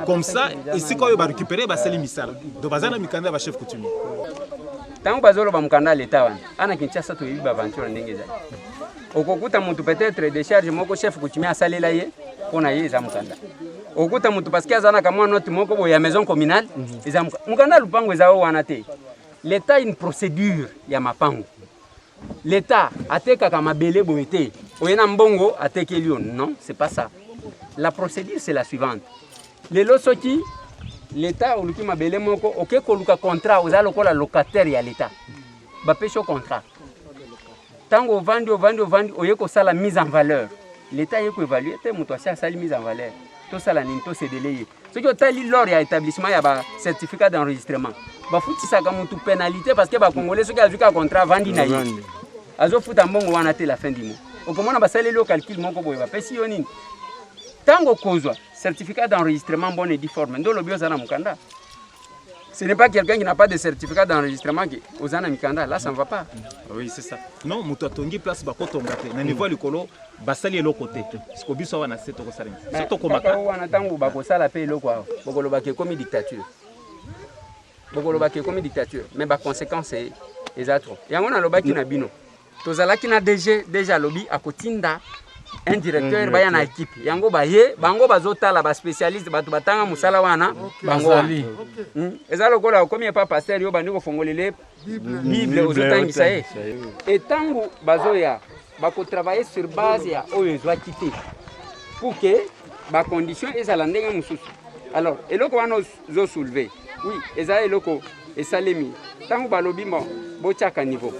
comme ça esika oyo barécupere basali misala. Donc baza na mikanda ya bachef coutumier. Ntango bazoloba mokanda ya leta wana, ana Kinshasa toyebi baaventure ndenge ezali. Okokuta motu peut-être décharge moko chef coutumier asalela ye, mpo na ye eza mokanda. Okokuta motu parce que aza na kamwa note moko boye ya maison communale, eza mokanda ya lupango. Eza oyo wana te. Leta une procédure ya mapango. Leta atekaka mabele boye te, oye na mbongo atekeli yo. Non, c'est pas ça. La procédure, c'est la suivante. Lelo soki leta oluki mabele moko, oke koluka contrat, oza lokola locataire ya leta, bapesi yo contrat. Ntango ovandi, ovandi, ovandi, oye kosala mise en valeur, leta ye koévalue te moto asi asali mise en valeur, tosala nini? Tosedele ye. Soki otali lors ya établissement ya bacertificat d'enregistrement, bafutisaka motu pénalité, parce que bacongolais soki azwi kaka contrat, avandi na ye, azofuta mbongo wana te. La fin du mois okomona basaleli yo calcul moko boye, bapesi yo nini. Ntango okozwa certificat d'enregistrement bonne et due forme, nde olobi oza na mokanda. Ce n'est pas quelqu'un qui n'a pas de certificat d'enregistrement qui oza na mikanda. Là, ça ne va pas. Oui, c'est ça. Non, moto atongi place bakotonga te, na niveau ya likolo basali eloko te. Siko biso awa na se tokosala nini? So tokomaka kaka wana, ntango bakosala mpe eloko awa, bokolobaka ekomi dictature, bokolobaka ekomi dictature, mais baconséquence eza trop. Yango nalobaki na bino, tozalaki na DG. DG alobi akotinda un directeur, baya na équipe yango, baye bango bazotala, baspécialiste, bato batanga mosala wana, bango wana. Eza lokola okomi epa pasteur, yo bandi kofongolele Bible, ozotangisa ye. Etango bazoya, bakotravaille sur base ya oyo ezwaki te, pour que bacondition ezala ndenge mosusu. Alors eloko wana ozosoulever, oui, eza eloko esalemi. Ntango balobi bon, botiaka niveau,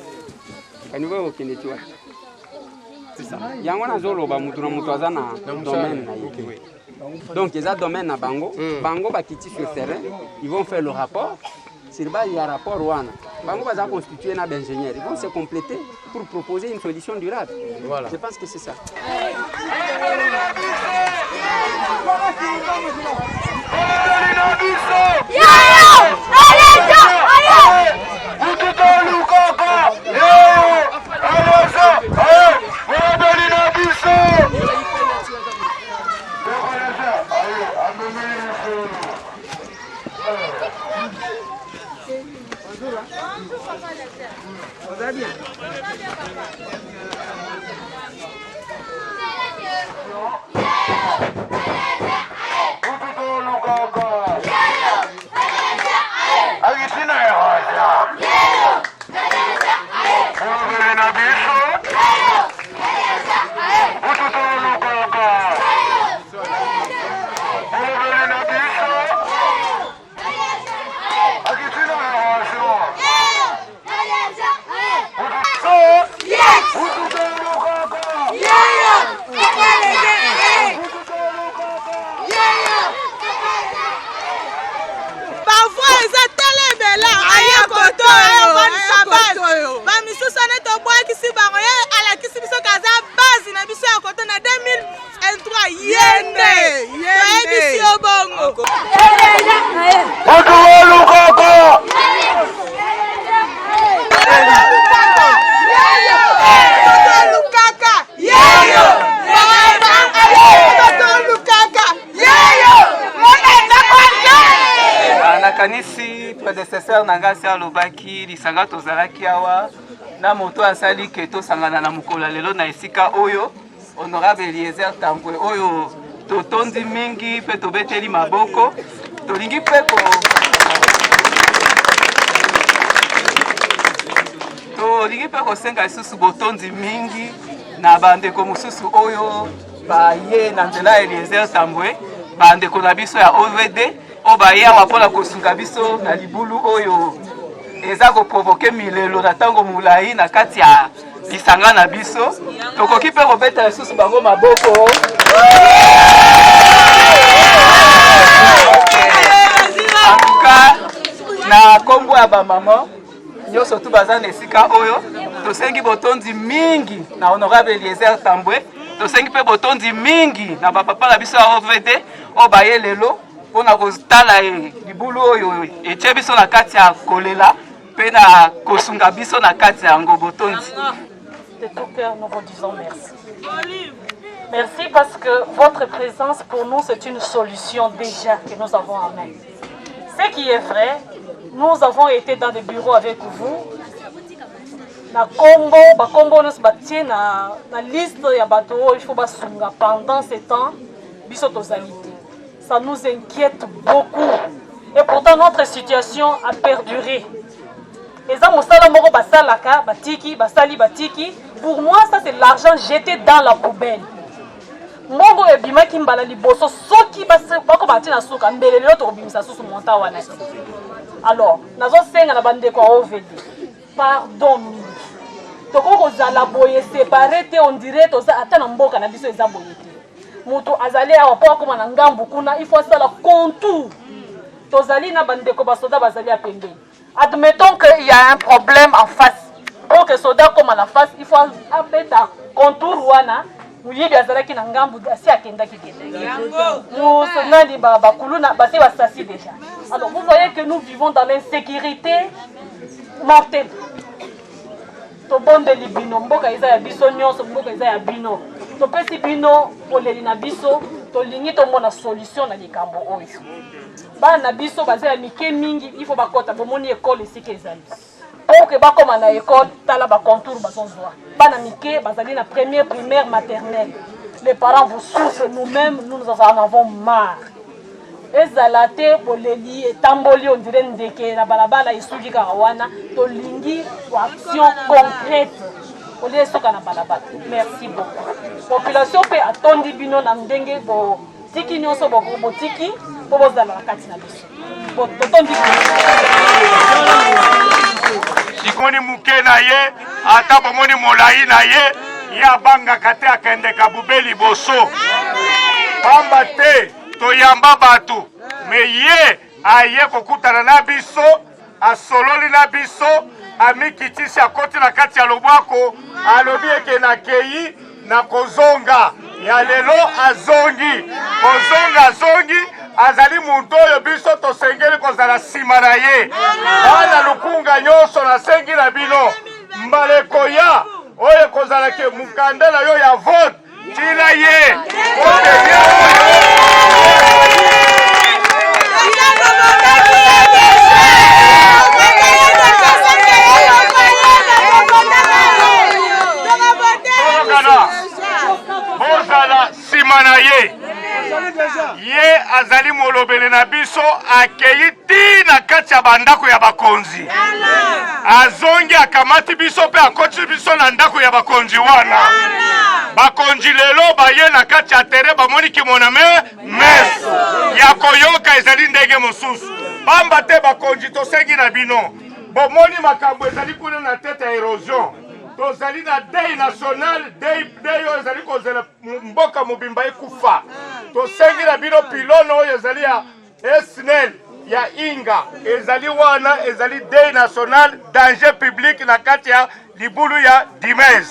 caniveau ekokende ti wapi? Yango nazoloba, mutu na mutu aza na domaine na ye. Donc eza domaine na bango. Bango bakiti sur terrain, ils vont faire le rapport. Sur base ya rapport wana, bango baza constitué na baingénieur, ils vont se compléter pour proposer une solution durable. Voilà. Je pense que c'est ça. Oza bien? Yes! Predecesseur na ngai asi alobaki, lisanga tozalaki awa na moto asali ke tosangana na mokolo ya lelo na esika oyo, Honorable Eliezer Tambwe oyo totondi mingi mpe tobeteli maboko. Tolingi mpe ko tolingi mpe kosenga lisusu botondi mingi na bandeko mosusu oyo baye na nzela ya Eliezer Tambwe, bandeko na biso ya OVD oyo baye awa mpo na kosunga biso na libulu oyo eza koprovoke milelo na ntango molai na kati ya lisanga na biso. Tokoki mpe kobeta lisusu bango maboko. En tout cas, na nkombo ya bamama nyonso tu baza na esika oyo, tosengi botondi mingi na Honorable Eliezer Tambwe, tosengi mpe botondi mingi na bapapa na biso ya OVD oyo baye lelo mpo na kotala libulu oyo etie biso na kati ya kolela mpe na kosunga biso na kati ya yango. Botondi. De tout cœur, nous vous disons merci. Merci parce que votre présence pour nous, c'est une solution déjà que nous avons en main. Ce qui est vrai, nous avons été dans des bureaux avec vous. Na Congo, ba Congo nyonso batie na, na liste ya bato oyo il faut basunga pendant ce temps, biso tozali te. Ça nous inquiète beaucoup. Et pourtant notre situation a perduré. Eza mosala moko basalaka, batiki, basali, batiki. Pour moi, ça c'est l'argent jeté dans la poubelle. Mbongo ebimaki mbala liboso soki bakoma ti na suka mbele lelo tokobimisa susu montant wana te. Alors, nazosenga na bandeko ya OVD, pardon mingi. Tokoki kozala boye séparé te, on dirait toza ata na mboka na biso eza boye te. Moto azali awa mpo akoma na ngambu kuna, il faut asala contour. Tozali na bandeko basoda bazali ya pembeni. Admettons qu'il y a un problème en face. Pour que soda akoma na face, il faut abeta contour wana. Moyibi azalaki na ngambu asi akendaki te. Nani bakuluna basi basasi déjà. Alors vous voyez que nous vivons dans l'insécurité mortelle. Tobondeli bino, mboka eza ya biso nyonso, mboka eza ya bino. Topesi bino poleli na biso, tolingi tomona solution na likambo oyo. Bana na biso baza ya mike mingi, il faut bakota, bomoni ekole esika ezali. Pour que bakoma na ekole, tala ba contour bazozwa. Bana mike bazali na première primaire maternelle. Les parents vous souffrent, nous-mêmes, nous, nous en avons marre. Ezala te boleli etamboli on dirait ndeke na balabala esuki kaka wana, tolingi action concrète olie esuka na balabala. Merci beaucoup. Population mpe atondi bino na ndenge botiki nyonso botiki mpo bozala na kati na biso. Totondi Sikoni moke na ye ata bomoni molai na ye, ye abangaka te, akendeka bube liboso, pamba te toyamba bato me ye aye kokutana na biso, asololi na biso, amikitisi, akoti na kati ya lobwako, alobi eke nakei na kozonga ya lelo, azongi kozonga, azongi azali moto oyo biso tosengeli kozala nsima na ye. Bana Lukunga nyonso, nasengi na bino mbala ekoya oyo ekozala ke mokanda na yo ya vote tila ye bozala nsima na ye. Ye azali molobeli na biso, akei ti na kati ya bandako ya bakonzi, azongi akamati biso mpe akotisi biso na ndako ya bakonzi wana. Bakonzi lelo baye na kati ya tere, bamoni kimona me meso ya koyoka ezali ndenge mosusu. Pamba te bakonzi, tosengi na bino, bomoni makambo ezali kuna na tete ya erosion. Tozali na deuil national, deuil oyo ezali kozela mboka mobimba ekufa. Tosengi na bino pylone oyo ezali ya SNEL ya Inga ezali wana, ezali deuil national, danger public na kati ya libulu ya Dimez.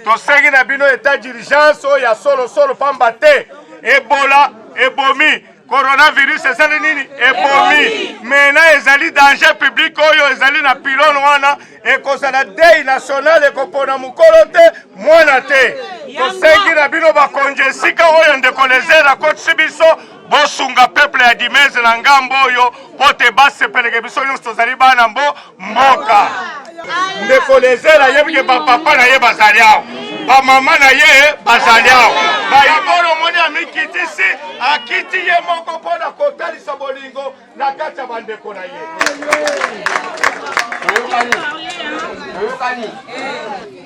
Tosengi na bino etat d'urgence oyo ya solo solo, pamba te Ebola ebomi, coronavirus esali nini, ebomi. Mena ezali danger public oyo ezali na pylone wana, ekozala deuil national, ekopona mokolo te mwana te. Tosengi na bino bakonzi, esika oyo ndeko Lezer akotisi biso, Bosunga peuple ya Dimeze na ngambo oyo mpo te basepeleke biso nyonso tozali bana mbo mboka. Ndeko Lezer ayebi ke bapapa na ye bazali awa, bamama na ye bazali awa. Bayibolo omoni amikitisi, akiti ye moko mpo na kotalisa bolingo na kati ya bandeko na ye.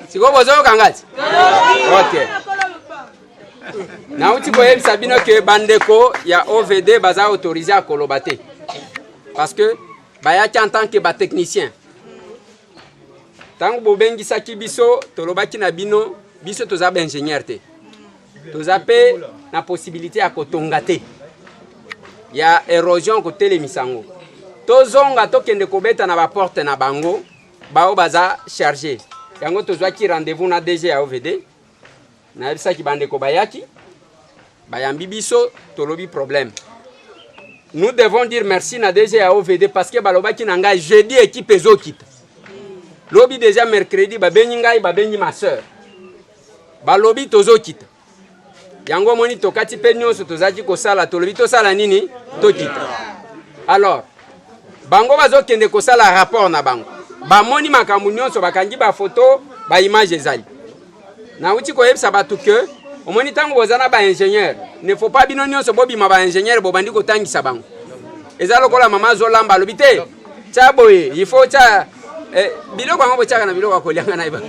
Sikoyo bozoyoka nga ti? Ok. Nauti koyebisa bino ke bandeko ya OVD baza autorise ya koloba te parce que bayaki en tant que ba technicien. Ntango bobengisaki biso tolobaki na bino biso toza ba ingénieur te, toza mpe na possibilité ya kotonga te ya érosion kotelemisa yango. Tozonga tokende kobeta na baporte na bango bao baza charge yango. Tozwaki rendez-vous na DG ya OVD, nayebisaki bandeko bayaki bayambi biso, tolobi problème. Nous devons dire merci na DG ya OVD parce que balobaki na ngai jeudi équipe ezokita. Lobi déjà mercredi babengi ngai, babengi ma sœur, balobi tozokita. Yango omoni tokati mpe nyonso tozalaki kosala, tolobi tosala nini, tokita. Alors bango bazokende kosala rapport na bango, bamoni makambo nyonso, bakangi bafoto, baimage ezali. Nauti koyebisa bato ke omoni ntango boza na baingénieur, ne faut pas bino nyonso bobima baingénieur bobandi kotangisa bango. Eza lokola mama azolamba, alobi te tya boye, il faut tya eh, biloko yango botyaka na biloko ya kolianga na yeba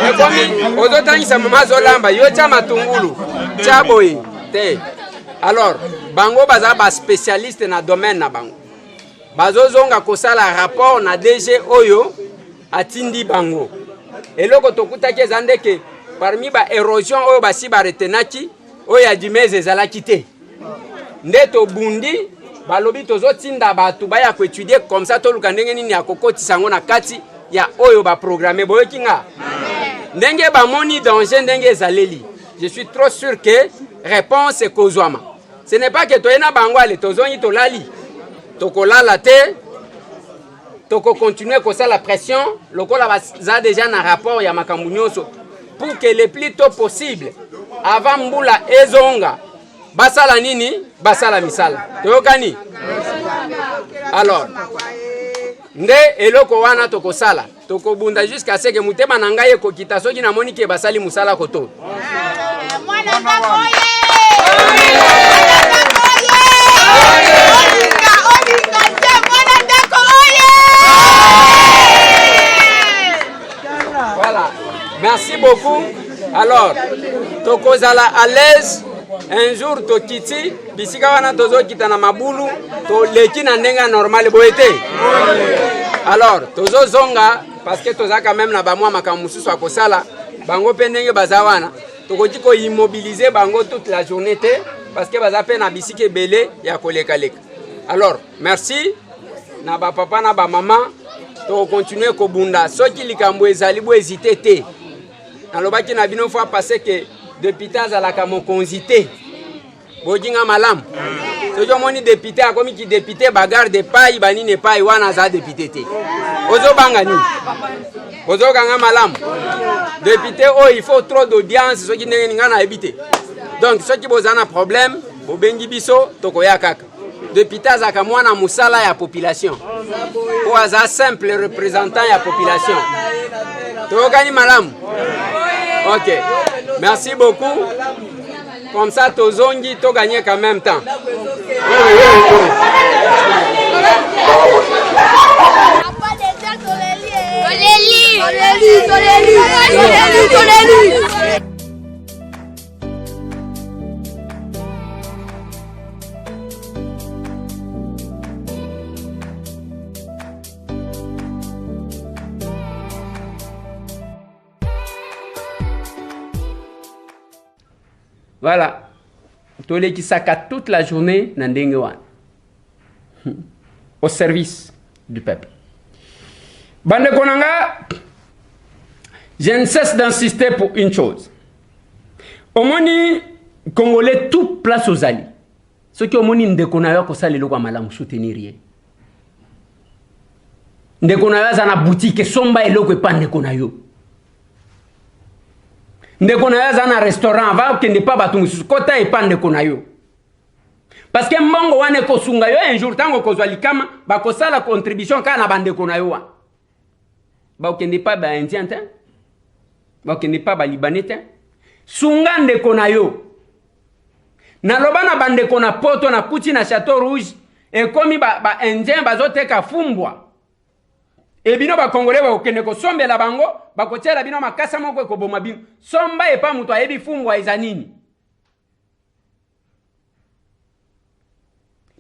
ekomi ozotangisa mama azolamba, yo tya matungulu, tya boye te. Alors bango baza baspécialiste na domaine na bango, bazozonga kosala rapport na DG oyo atindi bango. Eloko tokutaki eza ndeke parmi ba érosion oyo basi baretenaki, oyo ya Dumez ezalaki te. Nde tobundi, balobi tozotinda bato baya koétudie comme ça toluka ndenge nini ya kokotisa yango na kati ya oyo baprogramme. Boyoki nga ndenge bamoni danger ndenge ezaleli, je suis trop sûr que réponse ekozwama. Ce n'est pas que toye na bango ale tozongi tolali, tokolala te, tokocontinue kosala pression lokola baza déjà na rapport ya makambo nyonso pour que le plus tôt possible avant mbula ezonga basala nini, basala misala. Toyokani? Alors nde eloko wana tokosala, tokobunda jusqu'à ce que motema na ngai ekokita soki namoni ke basali mosala koto. Voilà. Merci beaucoup. Alors, tokozala à l'aise un jour tokiti bisika wana, tozokita na mabulu, toleki na ndenge ya normale boye te. Alors tozozonga parce que toza quand même na bamwa makambo mosusu ya kosala. Bango mpe ndenge baza wana, tokoki koimmobilize bango toute la journée te parce que baza mpe na bisika ebele ya kolekaleka. Alors merci na bapapa na bamama, tokokontinue kobunda. Soki likambo ezali, bo hésite te. Nalobaki na bino fois passé que député azalaka mokonzi te. Bokinga malamu, soki omoni député akomi ki député bagarde epai banini epai wana, aza député te. Ozobanga nini? Ozokanga malamu, député oyo il faut trop d'audience soki ndenge nini, ngai nayebi te. Donc soki boza na problème, bobengi biso, tokoya kaka. Député azalaka mwana mosala ya population, po aza simple représentant ya population. Toyokani malamu? Ok, merci beaucoup. Comme ça tozongi, toganye quand même temps. Toleli, toleli, toleli, toleli. Voilà, tolekisaka toute la journée na ndenge wana au service du peuple. Bandeko na nga, je ne cesse d'insister pour une chose. Omoni congolais, tout place ozali, soki omoni ndeko na yo akosala eloko ya malamu, soutenir ye. Ndeko na yo aza na boutique, esomba eloko epa ndeko na yo. Ndeko na yo aza na restaurant, va okende pa bato mosusu, kota epa ndeko na yo. Parce que mbongo wana ekosunga yo un jour ntango okozwa likama, bakosala contribution kaka na bandeko na yo wana. Bakokende pa ba indien te, bakokende pa ba libanais te. Sunga ndeko na yo. Naloba na bandeko na poto, nakuti na Chateau Rouge, ekomi ba, ba indien bazoteka fumbwa. E bino ba congolais bakokende kosombela bango, bakotiela bino makasa moko ekoboma bino. Somba epa moto ayebi fumbwa eza nini.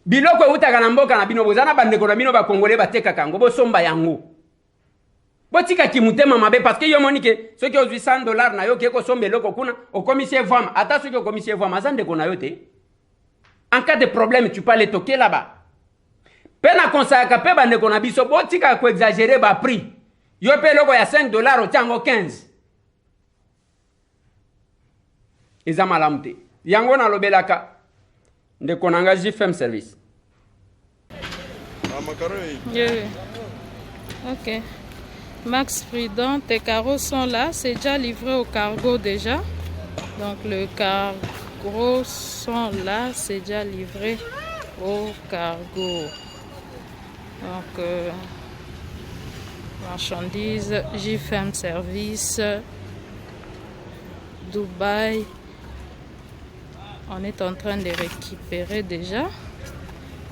Biloko eutaka na mboka na bino, boza na bandeko na bino ba congolais batekaka yango, bosomba yango. Botika kimutema mabe parce que yo moni ke soki ozwi 100 dollars na yo oke kosomba eloko kuna, okomisi ye voama. Ata soki okomisi ye voama, aza ndeko na yo te. En cas de problème, tu peux aller toquer là-bas. Pe na conseillaka pe bandeko na biso, botika ko exagérer ba prix. Yo pe eloko ya 5 dollars otia yango 15. Eza malamu te. Yango nalobelaka ndeko na nga JFM service. Ah, macaron Yeah. Ok. Max Prudent, tes carreaux sont là. C'est déjà livré au cargo déjà. Donc le cargo sont là. C'est déjà livré au cargo. Donc marchandises, JFM Service, Dubaï. On est en train de récupérer déjà.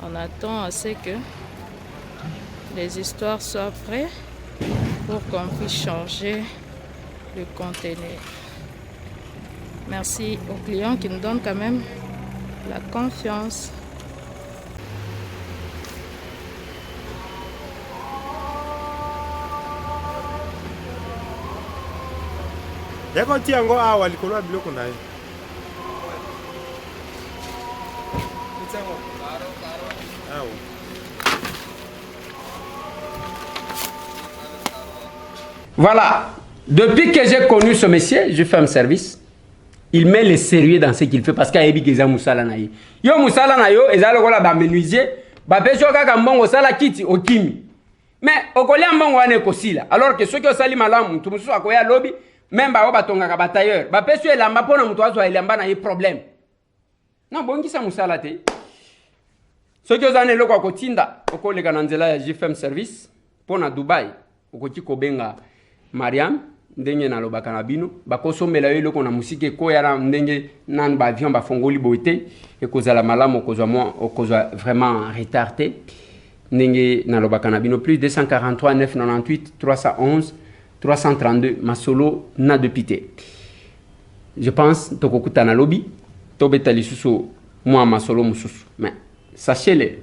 On attend à ce que les histoires soient prêtes pour qu'on puisse changer le conteneur. Merci aux clients qui nous donnent quand même la confiance. Yaka otia yango awa likolo ya biloko na ye. Awa. Voilà. Depuis que j'ai connu ce monsieur, je fais un service. Il met le sérieux dans ce qu'il fait parce qu'ayebi que eza musala na ye. Yo musala na yo eza lokola ba menuisier, ba pesi yo kaka mbongo sala kiti okimi. Mais okolia mbongo wana ekosila. Alors que soki osali malamu, mutu mosusu akoya lobi, même ba oyo batongaka ba tailleur, ba pesi yo elamba pona mutu azwa elamba na ye problème. Non, bongisa musala te. Soki oza na eloko ya kotinda, okoleka na nzela ya JFM Service mpo na Dubai, okoki kobenga Mariam ndenge nalobaka na bino, bakosombela yo eloko na mosika ekoya na ndenge nanu ba avion bafongoli boye te, ekozala malamu, okozwa mwa, okozwa vraiment retard te. Ndenge nalobaka na bino, plus 243 998 311 332 masolo na député. Je pense tokokutana lobi, tobeta lisusu mwa masolo mosusu. Mais sachez-le,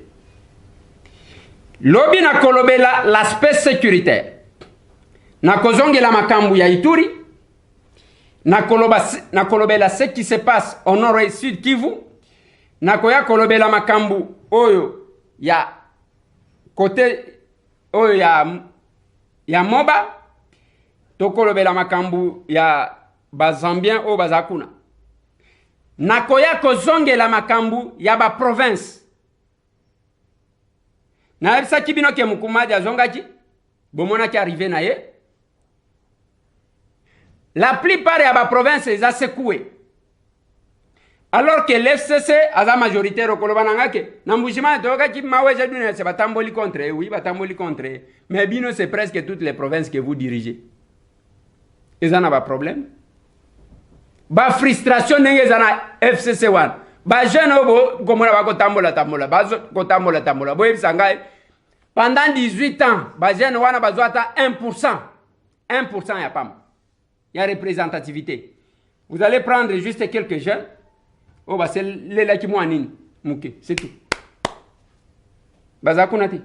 lobi nakolobela l'aspect sécuritaire, nakozongela makambo ya Ituri, nakolobela ce qui se passe au nord et sud Kivu, nakoya kolobela makambo oyo ya côté oyo ya Moba, tokolobela makambo ya ba Zambien oyo baza kuna, nakoya kozongela makambo ya ba province. Nayebisaki bino ke Mukumadi azongaki, bomonaki arrivé na ye. La plupart ya ba province eza secoué. Alors que l'F C C aza majoritaire, okoloba na nga ke na Mbujimayi toyokaki Maweja Dunia se batamboli contre ye. Oui, batamboli contre ye. Mais bino c'est presque toutes les provinces que vous dirigez. Eza na ba problème. Ba frustration ndenge eza na FCC wana. Ba jeune oyo bo komona ba kotambola tambola, ba kotambola tambola. Boyebisa ngai pendant 18 ans ba jeune wana bazwa ata 1%. 1% ya pamba. Ya représentativité. Vous allez prendre juste quelques jeunes. Oh, bah, c'est les qui mwa nini. Muke, c'est tout. Baza kuna te.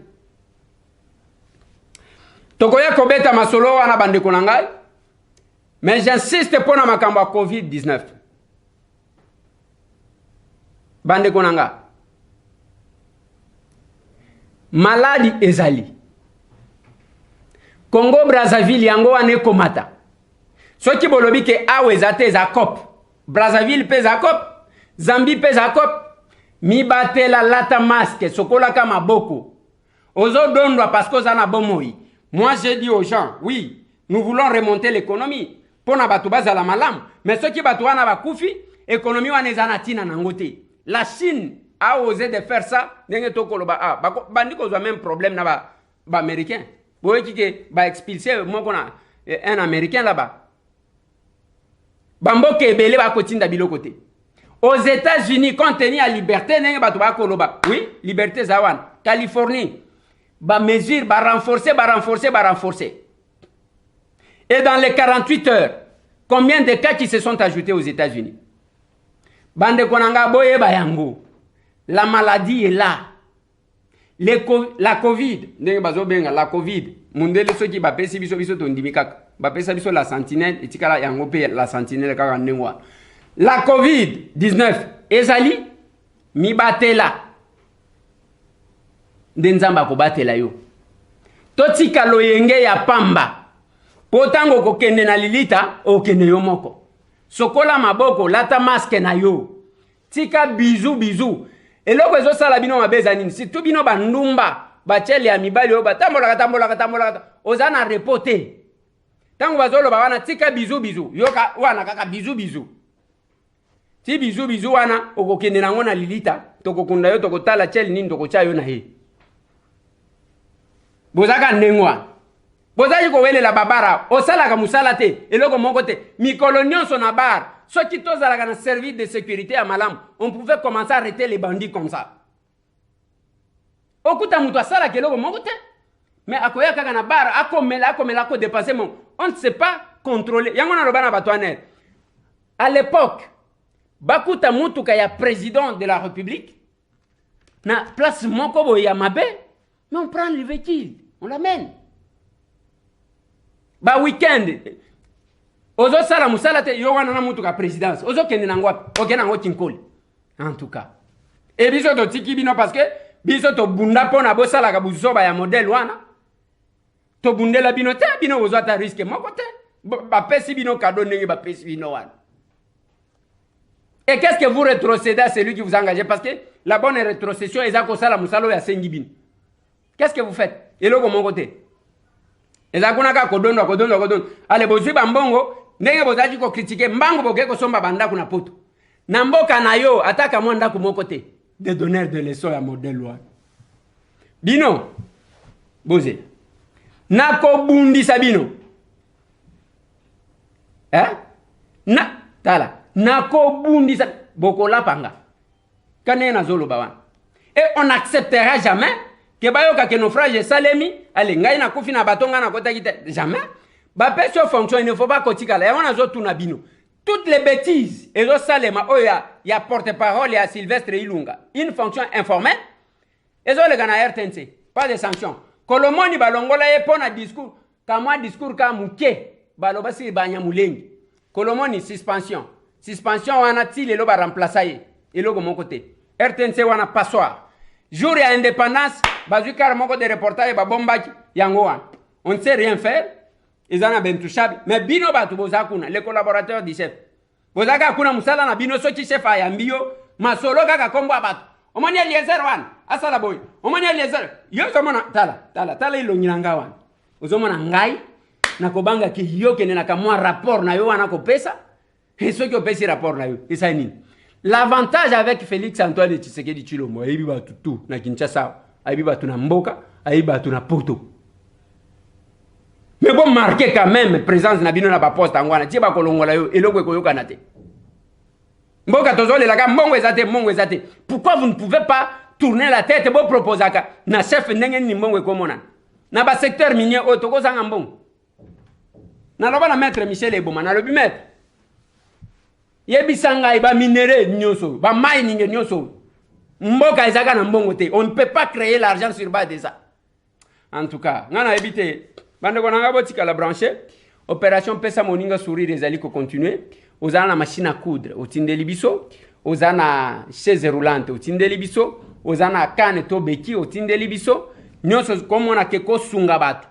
Tokoya kobeta masolo wana bandeko na ngai. Mais j'insiste pour na makambo ya COVID-19. Bandeko na nga. Maladi ezali. Congo Brazzaville yango wana ekomata. Soki bolobi ke awa eza te eza cop. Brazzaville pe eza cop. Zambie pe eza cop. Mibatela, lata masque, sokolaka maboko. Ozo dondwa parce que oza na bomoi. Moi j'ai dit aux gens, oui, nous voulons remonter l'économie. mpo na bato bazala malamu. Mais soki bato wana bakufi, économie wana eza na ntina nango te. La Chine a osé de faire ça, ndenge tokoloba ah, bandi kozwa même problème na ba ba américain. Boyoki ke ba expulser moko na un américain là-bas. Bamboka ebele bakotinda biloko te. Aux États-Unis, compte tenu ya liberté ndenge bato bakoloba, oui, liberté eza wana. Californie, ba mesure ba renforcer, ba renforcer, ba renforcer. Et dans les 48 heures, combien de cas qui se sont ajoutés aux États-Unis? Bandeko na nga, boyeba yango. La maladie est là. Les la Covid, ndenge bazobenga la Covid, mundele soki bapesi biso, biso tondimi kaka. Bapesa biso la sentinelle, etikala yango pe la sentinelle kaka ndenge wana. La Covid-19 ezali mibatela. Nde Nzambe akobatela yo. Totika loyenge ya pamba. Po tango okokende na lilita, okende yo moko. Sokola maboko, lata masque na yo. Tika bizu bizu. Eloko ezosala bino mabe eza nini? Surtout bino ba ndumba, ba chele ya mibali oyo batambolaka tambolaka tambolaka, oza na repos te. Tango bazoloba wana tika bizu bizu, yoka wana kaka bizu bizu. Ti bizu bizu wana okokende nango na lilita, tokokunda yo, tokotala chele nini tokotya yo na ye. Bozaka ndenge wana. Bozali kowelela ba bar awa, osalaka musala te, eloko moko te, mikolo nionso na bar. Soki tozalaka na service de securite ya malamu, on pouvait commencer à arreter les bandits comme ça. Okuta mutu asalaka eloko moko te, mais akoya kaka na bar, akomela, akomela, ako dépenser mon. On ne sait pas contrôler. Yango naloba na bato wana. À l'époque, bakuta mutuka ya président de la République na place moko boye ya mabe, mais on prend le véhicule, on l'amène. Ba week-end ozosala mosala te, yo wana na mutuka présidence ozokende nango wapi? Okende nango Kinkole. En tout cas, e biso totiki bino parce que biso tobunda mpo na bosalaka buzoba ya modèle wana. Tobundela bino te, bino bozwa ata risque moko te. Bapesi bino cadeau ndenge bapesi bino wana. Et qu'est-ce que vous rétrocédez à celui qui vous a engagé? Parce que la bonne rétrocession eza kosala mosala oyo asengi bino. Qu'est-ce que vous faites? Eloko moko te. Eza kuna kaka kodondwa, kodondwa, kodondwa. Ale bozwi bambongo ndenge bozalaki kokritike mbangu, bokei kosomba bandako na poto. Na mboka na yo ataka mwa ndako moko te. Des donneurs de leçons ya modèle wana. Bino bozela. Nakobundisa bino. Eh? Na tala, nakobundisa bokolapa nga. Ka ndenge nazoloba wana. Et on n'acceptera jamais que bayoka que naufrage esalemi, allez ngai nakufi na bato ngai nakotaki te. Jamais. Bapesi yo fonction, il ne faut pas kotikala. Yango nazotuna bino. Toutes les bêtises ezosalema oyo ya porte-parole ya Sylvestre Ilunga, une fonction informelle ezoleka na RTNC, pas de sanction. Kolomoni balongola ye mpo na discours, kamwa discours ka muke baloba sili Banyamulenge. Kolomoni suspension, suspension wana ti lelo ba remplacer ye eloko moko te. RTNC wana passoire. Jour ya indépendance bazwi kar moko de reportage babombaki yango wana. On ne sait rien faire. Eza na bentouchable. Mais bino bato boza kuna, les collaborateurs du chef. Boza kaka kuna musala na bino, soki chef ayambi yo, masolo kaka kombo ya bato. Omoni Eliezer wana, asala boye. Omoni Eliezer, yo ozomona, tala, tala, tala elongi na nga wana. Ozomona ngai, nakobanga ki yo kende na kamwa rapport na yo wana kopesa. Et soki opesi rapport na yo, esali nini? L'avantage avec Félix Antoine Tshisekedi Tshilombo, ayebi bato tout na Kinshasa, ayebi bato na mboka, ayebi bato na poto. Mais bon, marquez quand même présence na bino na ba poste yango wana, tie bakolongola yo, eloko ekoyokana te. Mboka tozolelaka mbongo eza te, mbongo eza te. Pourquoi vous ne pouvez pas tourner la tête, bo proposaka na chef ndenge nini mbongo ekomonana? Na ba secteur minier oyo tokozanga mbongo. Naloba na maître Michel Eboma, nalobi maître, yebisa ngai ba minerais nyonso, ba mining nyonso, mboka ezaka na mbongo te. On ne peut pas créer l'argent sur base de ça. En tout cas, nga nayebi te, bandeko na nga botikala branché. Opération pesa moninga sourire ezali ko continuer. Oza na machine à coudre, otindeli biso. Oza na chaise roulante, otindeli biso. Oza na canne to beki, otindeli biso. Nyonso komona ke kosunga bato.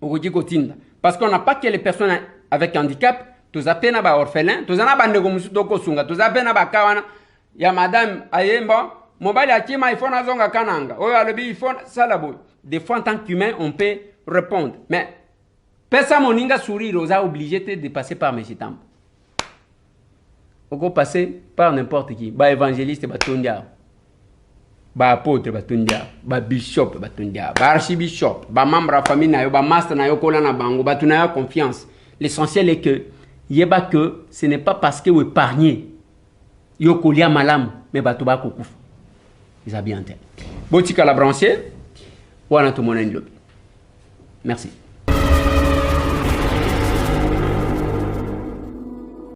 Okoki kotinda. Parce qu'on n'a pas que les personnes avec handicap, toza pe na ba orphelins, toza na bandeko mosusu tokosunga, toza pe na ba cas wana ya madame ayemba, mobali akima, il faut nazonga kananga. Oyo alobi, il faut sala boye. Des fois en tant qu'humain, on peut répondre. Mais Pesa moninga sourire, oza obligé te de passer par monsieur Tambo. Oko passer par n'importe qui. Ba évangéliste batondi awa. Ba apôtre batondi awa. Ba bishop batondi awa. Ba archibishop, ba membre ya famille na yo, ba master na yo kola na bango, bato na yo confiance. L'essentiel est que yeba que ce n'est pas parce que épargner yo kolia malamu mais bato bakokufa. Eza bien te. Botikala branché wana tomonani lobi. Merci.